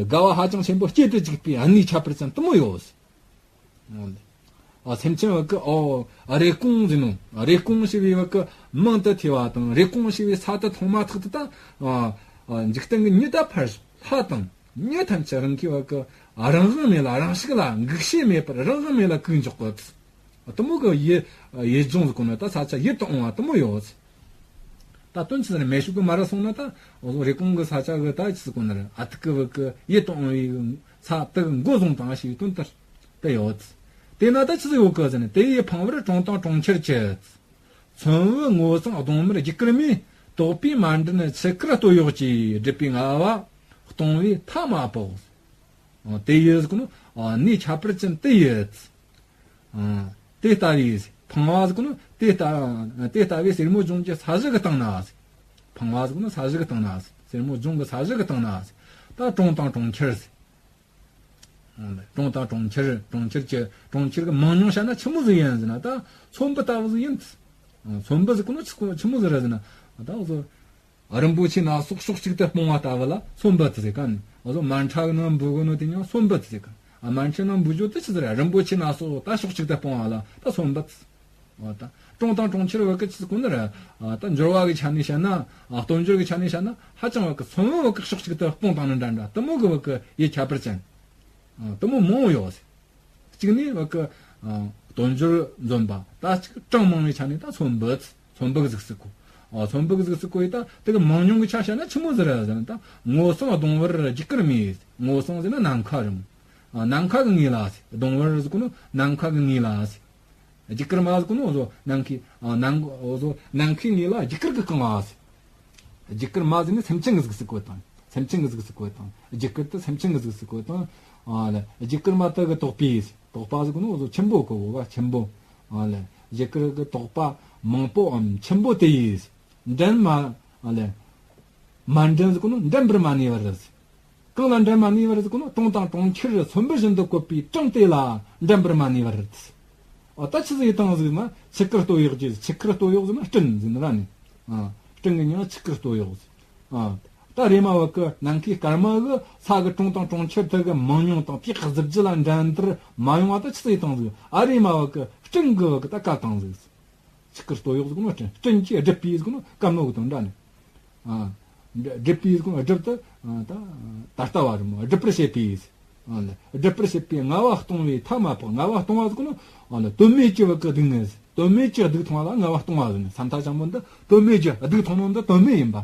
དགའ་བ་ཧ་ཅང་ཆེན་པོ་སྐྱེད་དུ་འཇུག་པའི་གནས་ཁྱད་པར་ཅན་དུ་མོ་ཡོད། ཨ་སེམས་ཅན་བ་ཀི་ཨོ་རེ་སྐོང་ཟེར་ནོ། རེ་སྐོང་ཞེས་པའི་བ་ཀི་མང་དུ་ཐོས་པ་དང་རེ་སྐོང་ཞེས་པའི་ས་དུ་མཐོང་མ་ཐག་ཏུ་ད་འཇིག་རྟེན་གྱི་མྱི་ད་ཕར་ལྷ་དང་མྱི་ཐམས་ཅད་རང་གི་བ་ཀི་རང་དབང་མེད་ལ་རང་ཤུགས་ལ་འགུག་བྱེད་མེད་པར་རང་དབང་མེད་ལ་བཀུག་འཇོག་གི་དུ་མོ་གི་ཡིད་ཡིད་སྦྱོང་ཟེར་གོ་ནོ་ད་ས་ཆ་ཡིད་དུ་འོང་བ་དུ་མོ་ཡོད། ད་དོན་ཆི་ཟེར་མེ་ཤུགས་གི་མ་ར་སོང་ན་ད་འོ་རེ་སྐོང་གི་ས་ཆ་གི་ད་ཆི་ཟེར་གོ་ནོ་རེད། ཨ་ཐུག་གི་བ་ཀི་ཡིད་དུ་འོང་བའི་ས་དུ་གི་མགོ་བཟུང་དང་ཞེས་པའི་དོན་ལྟར་དུ་ཡོད། དེས་ན་ད་ཆི་ཟིག་ཡོད་གི་ཟེར་ན། དེ་ཡི་ཕང་བར་གྲོང་དང་གྲོང་ཁྱེར་གྱི། མཚོན་བུ་སྔོ་བསངས་གདོང་དམར་རྒྱུ་སྐར་མས། དོག་པའི་མཎྜལ་ཆུ་ཁར་སྟོད་གཡོགས་ཀྱིས། སྒྲིབ་པའི་ལྔ་བ་སྟོང་བའི་མཐའ་མ་དཔོག། དེ་ཡི་ཟེར་གོ་ནོ་གནས་ཁྱད་པར་ཅན་དེ་ཡི། དེ་ལྟ་བུའི་ཕང་བ་ཟེར་གོ་ནོ་དེ་ལྟ་དེ་ལྟ་བུའི་སེར་མོ་ལྗོངས་ཀྱི་ས་གཞི་གི་སྟེང་ན། ཕང་བ་ཟེར་གོ་ནོ་ས་གཞི་གི་སྟེང་ན། སེར་མོ་ལྗོངས་ཀྱི་ས་གཞི་གི་སྟེང་ན། ད་གྲོང་དང་གྲོང་ཁྱེར། གྲོང་དང་གྲོང་ཁྱེར། གྲོང་ཁྱེར་གྱི་གྲོང་ཁྱེར་གྱི་མང་ཉུང་བཤད་ན་ཆི་མོ་ཟིག་ཡིན་ཟེར་ན། ད་མཚོན་བུ་ལྟ་བུ་ཟིག་ཡིན། མཚོན་བུ་ཟེར་གོ་ནོ་ཆི་ཆི་མོ་ཟིག་རེད་ཟེར་ན། ད་འུ་ཚོ་རིན་པོ་ཆེ་སྣ་ཚོགས་ཕྱོགས་གཅིག་ཏུ་སྤུངས་པ་ལྟ་བུ་ལ་མཚོན་བུ་དེ་ཟེར་ག་ནི། འུ་ཚོ་མཎྜལ་ནང་འབུལ་གོ་ནོ་དེ་ཡང་མཚོན་བུ་དེ་ཟེར་ག། མཎྜལ་ནང་འབུལ་རྒྱུ་དེ་ཆི་ཟེར། རིན་པོ་ཆེ་སྣ་ཚོགས་ད་ཕྱོགས་གཅིག་ཏུ་སྤུངས་པ་ལ་ད་མཚོན་བུ་དེ། འོ་ད་གྲོང་དང་གྲོང་ཁྱེར་བ་ཀི་ཆི་ཟེར་གོ་ནོ་རེད། ད་འབྱོར་བ་གི་ཆ་ནས་བཤད་ན། སྟོབས་འབྱོར་གི་ཆ་ནས་བཤད་ན་ཧ་ཅང་བ་ཀི་མཚོན་བུ་བ་ཀི་ཕྱོགས་གཅིག་ཏུ་སྤུངས་བཏང་ནི་འདྲ་འདྲ་དུ་མོ་གི་བ་ཀི་ཡིད་ཁྱད་པར་ཅན་དུ་མོ་མང་བོ་ཡོད། གཅིག་ནི་བ་ཀི་སྟོབས་འབྱོར་འཛོམས་པ། ད་གཅིག་གྲངས་མང་བའི་ཆ་ནས་ད་མཚོན་བུ། མཚོན་བུ་གི་གཟུགས་སུ་བཀོད། ཨ་མཚོན་བུ་གི་གཟུགས་སུ་བཀོད་ཡི་ད་དེ་གི་མང་ཉུང་གི་ཆ་བཤད་ན་ཆི་མོ་ཟིག་རེད་ཟེར་ན། ད་སྔོ་བསངས་གདོང་དམར་རྒྱུ་སྐར་མས། སྔོ་བསངས་ཟེར་ན་ནམ་མཁའ་རེད་མོ། ཨ་ནམ་མཁའ་གི་ངོས་ལ་ཟེར། གདོང་དམར་ཟེར་གོ་ནོ་ནམ་མཁའ་གི་ངོས་ལ་ཟེར། རྒྱུ་སྐར་མ་ཟེར་གོ་ནོ་འུ་ཚོ་ནམ་མཁའི་ཨ་ནམ་འུ་ཚོ་ནམ་མཁའི་ངོས་ལ་རྒྱུ་སྐར་གིས་བཀང་བ་ཟེར། རྒྱུ་སྐར་མ་ཟེར་ནི་སེམས་ཅན་གི་གཟུགས་སུ་བཀོད་དང་། སེམས་ཅན་གི་གཟུགས་སུ་བཀོད་དང་། རྒྱུ་སྐར་དེ་སེམས་ཅན་གི་གཟུགས་སུ་བཀོད་དང་། ཨ་ལེ་རྒྱུ་སྐར་མ་དེ་གི་དོག་པས། དོག་པ་ཟེར་གོ་ནོ་འུ་ཚོ་ཆེན་པོ་གི་བོ་ག་ཆེན་པོ། ཨ་ལེ་རྒྱུ་སྐར་གི་དོག་པ་མང་པོའམ་ཆེན་པོ་དེ་ཡིས། འགྲན་མ་ཨ་ལེ་མ་འགྲན་ཟེར་གོ་ནོ་འགྲན་པར་མ་ནུས་པར་ཟེར། གང་ལ་འགྲན་མ་ནུས་པར་ཟེར་གོ་ནོ། གྲོང་དང་གྲོང་ཁྱེར་མཚོན་བུ་བཞིན་དུ་བཀོད་པའི་གྲངས་དེ་ལ་འགྲན་པར་མ་ནུས་པར། ཨ་ད་ཆི་ཟིག་ཡིན་དང་ཟེར་ན། ཆུ་ཁར་སྟོད་གཡོགས་ཀྱིས། ཆུ་ཁར་སྟོད་གཡོགས་ཟེར་ན་སྤྲིན་ཟེར་ནི་ར་ནི། ཨ་སྤྲིན་གི་མྱིང་ཆུ་ཁར་སྟོད་གཡོགས་ཟེར། ཨ་ད་རེམ་མ་བ་ཀི་ནམ་མཁའི་སྐར་མ་གིས་ས་གི་གྲོང་དང་གྲོང་ཁྱེར་དེ་གི་མང་ཉུང་དང་དེའི་གཟི་བརྗིད་ལ་འགྲན་བསྡུར་མ་ཡོང་བ་ད་ཆི་ཟིག་ཡིན་དང་ཟེར། ཨ་རེམ་མ་བ་ཀི་སྤྲིན་གི་བ་ཀི་ད་བཀབ་བཏང་ཟིག། ཆུ་ཁར་སྟོད་གཡོགས་ཟེར་གོ་ནོ་སྤྲིན། སྤྲིན་གྱིས་བསྒྲིབས་པས་ཟེར་གོ་ནོ་བཀབ་ནོ་གི་དོན་འདྲ་ནི། ཨ་བསྒྲིབས་པས་ཟེར་གོ་ནོ་བསྒྲིབས་དེ་ད་ད་ལྟ་བ་རེད་མོ། བསྒྲིབ་པར་བྱེད་པས། ཨ་ལེ་བསྒྲིབ་པར་བྱེད་པའི་ལྔ་བ་སྟོང་བའི་མཐའ་མ་དཔོག། ལྔ་བ་སྟོང་བ་ཟེར་གོ་ནོ་ཨ་ལེ་དོན་མེད་ཀྱི་བ་ཀི་སྡུག་བསྔལ་ཟེར། དོན་མེད་ཀྱི་སྡུག་མཐོང་བ་ལ་ལྔ་བ་སྟོང་བ་ཟེར་ནི། ས་མཐའ་ཆེན་པོ་འདི་དོན་མེད་ཀྱི་སྡུག་མཐོང་ནོ་འདི་དོན་མེད་ཡིན་པ།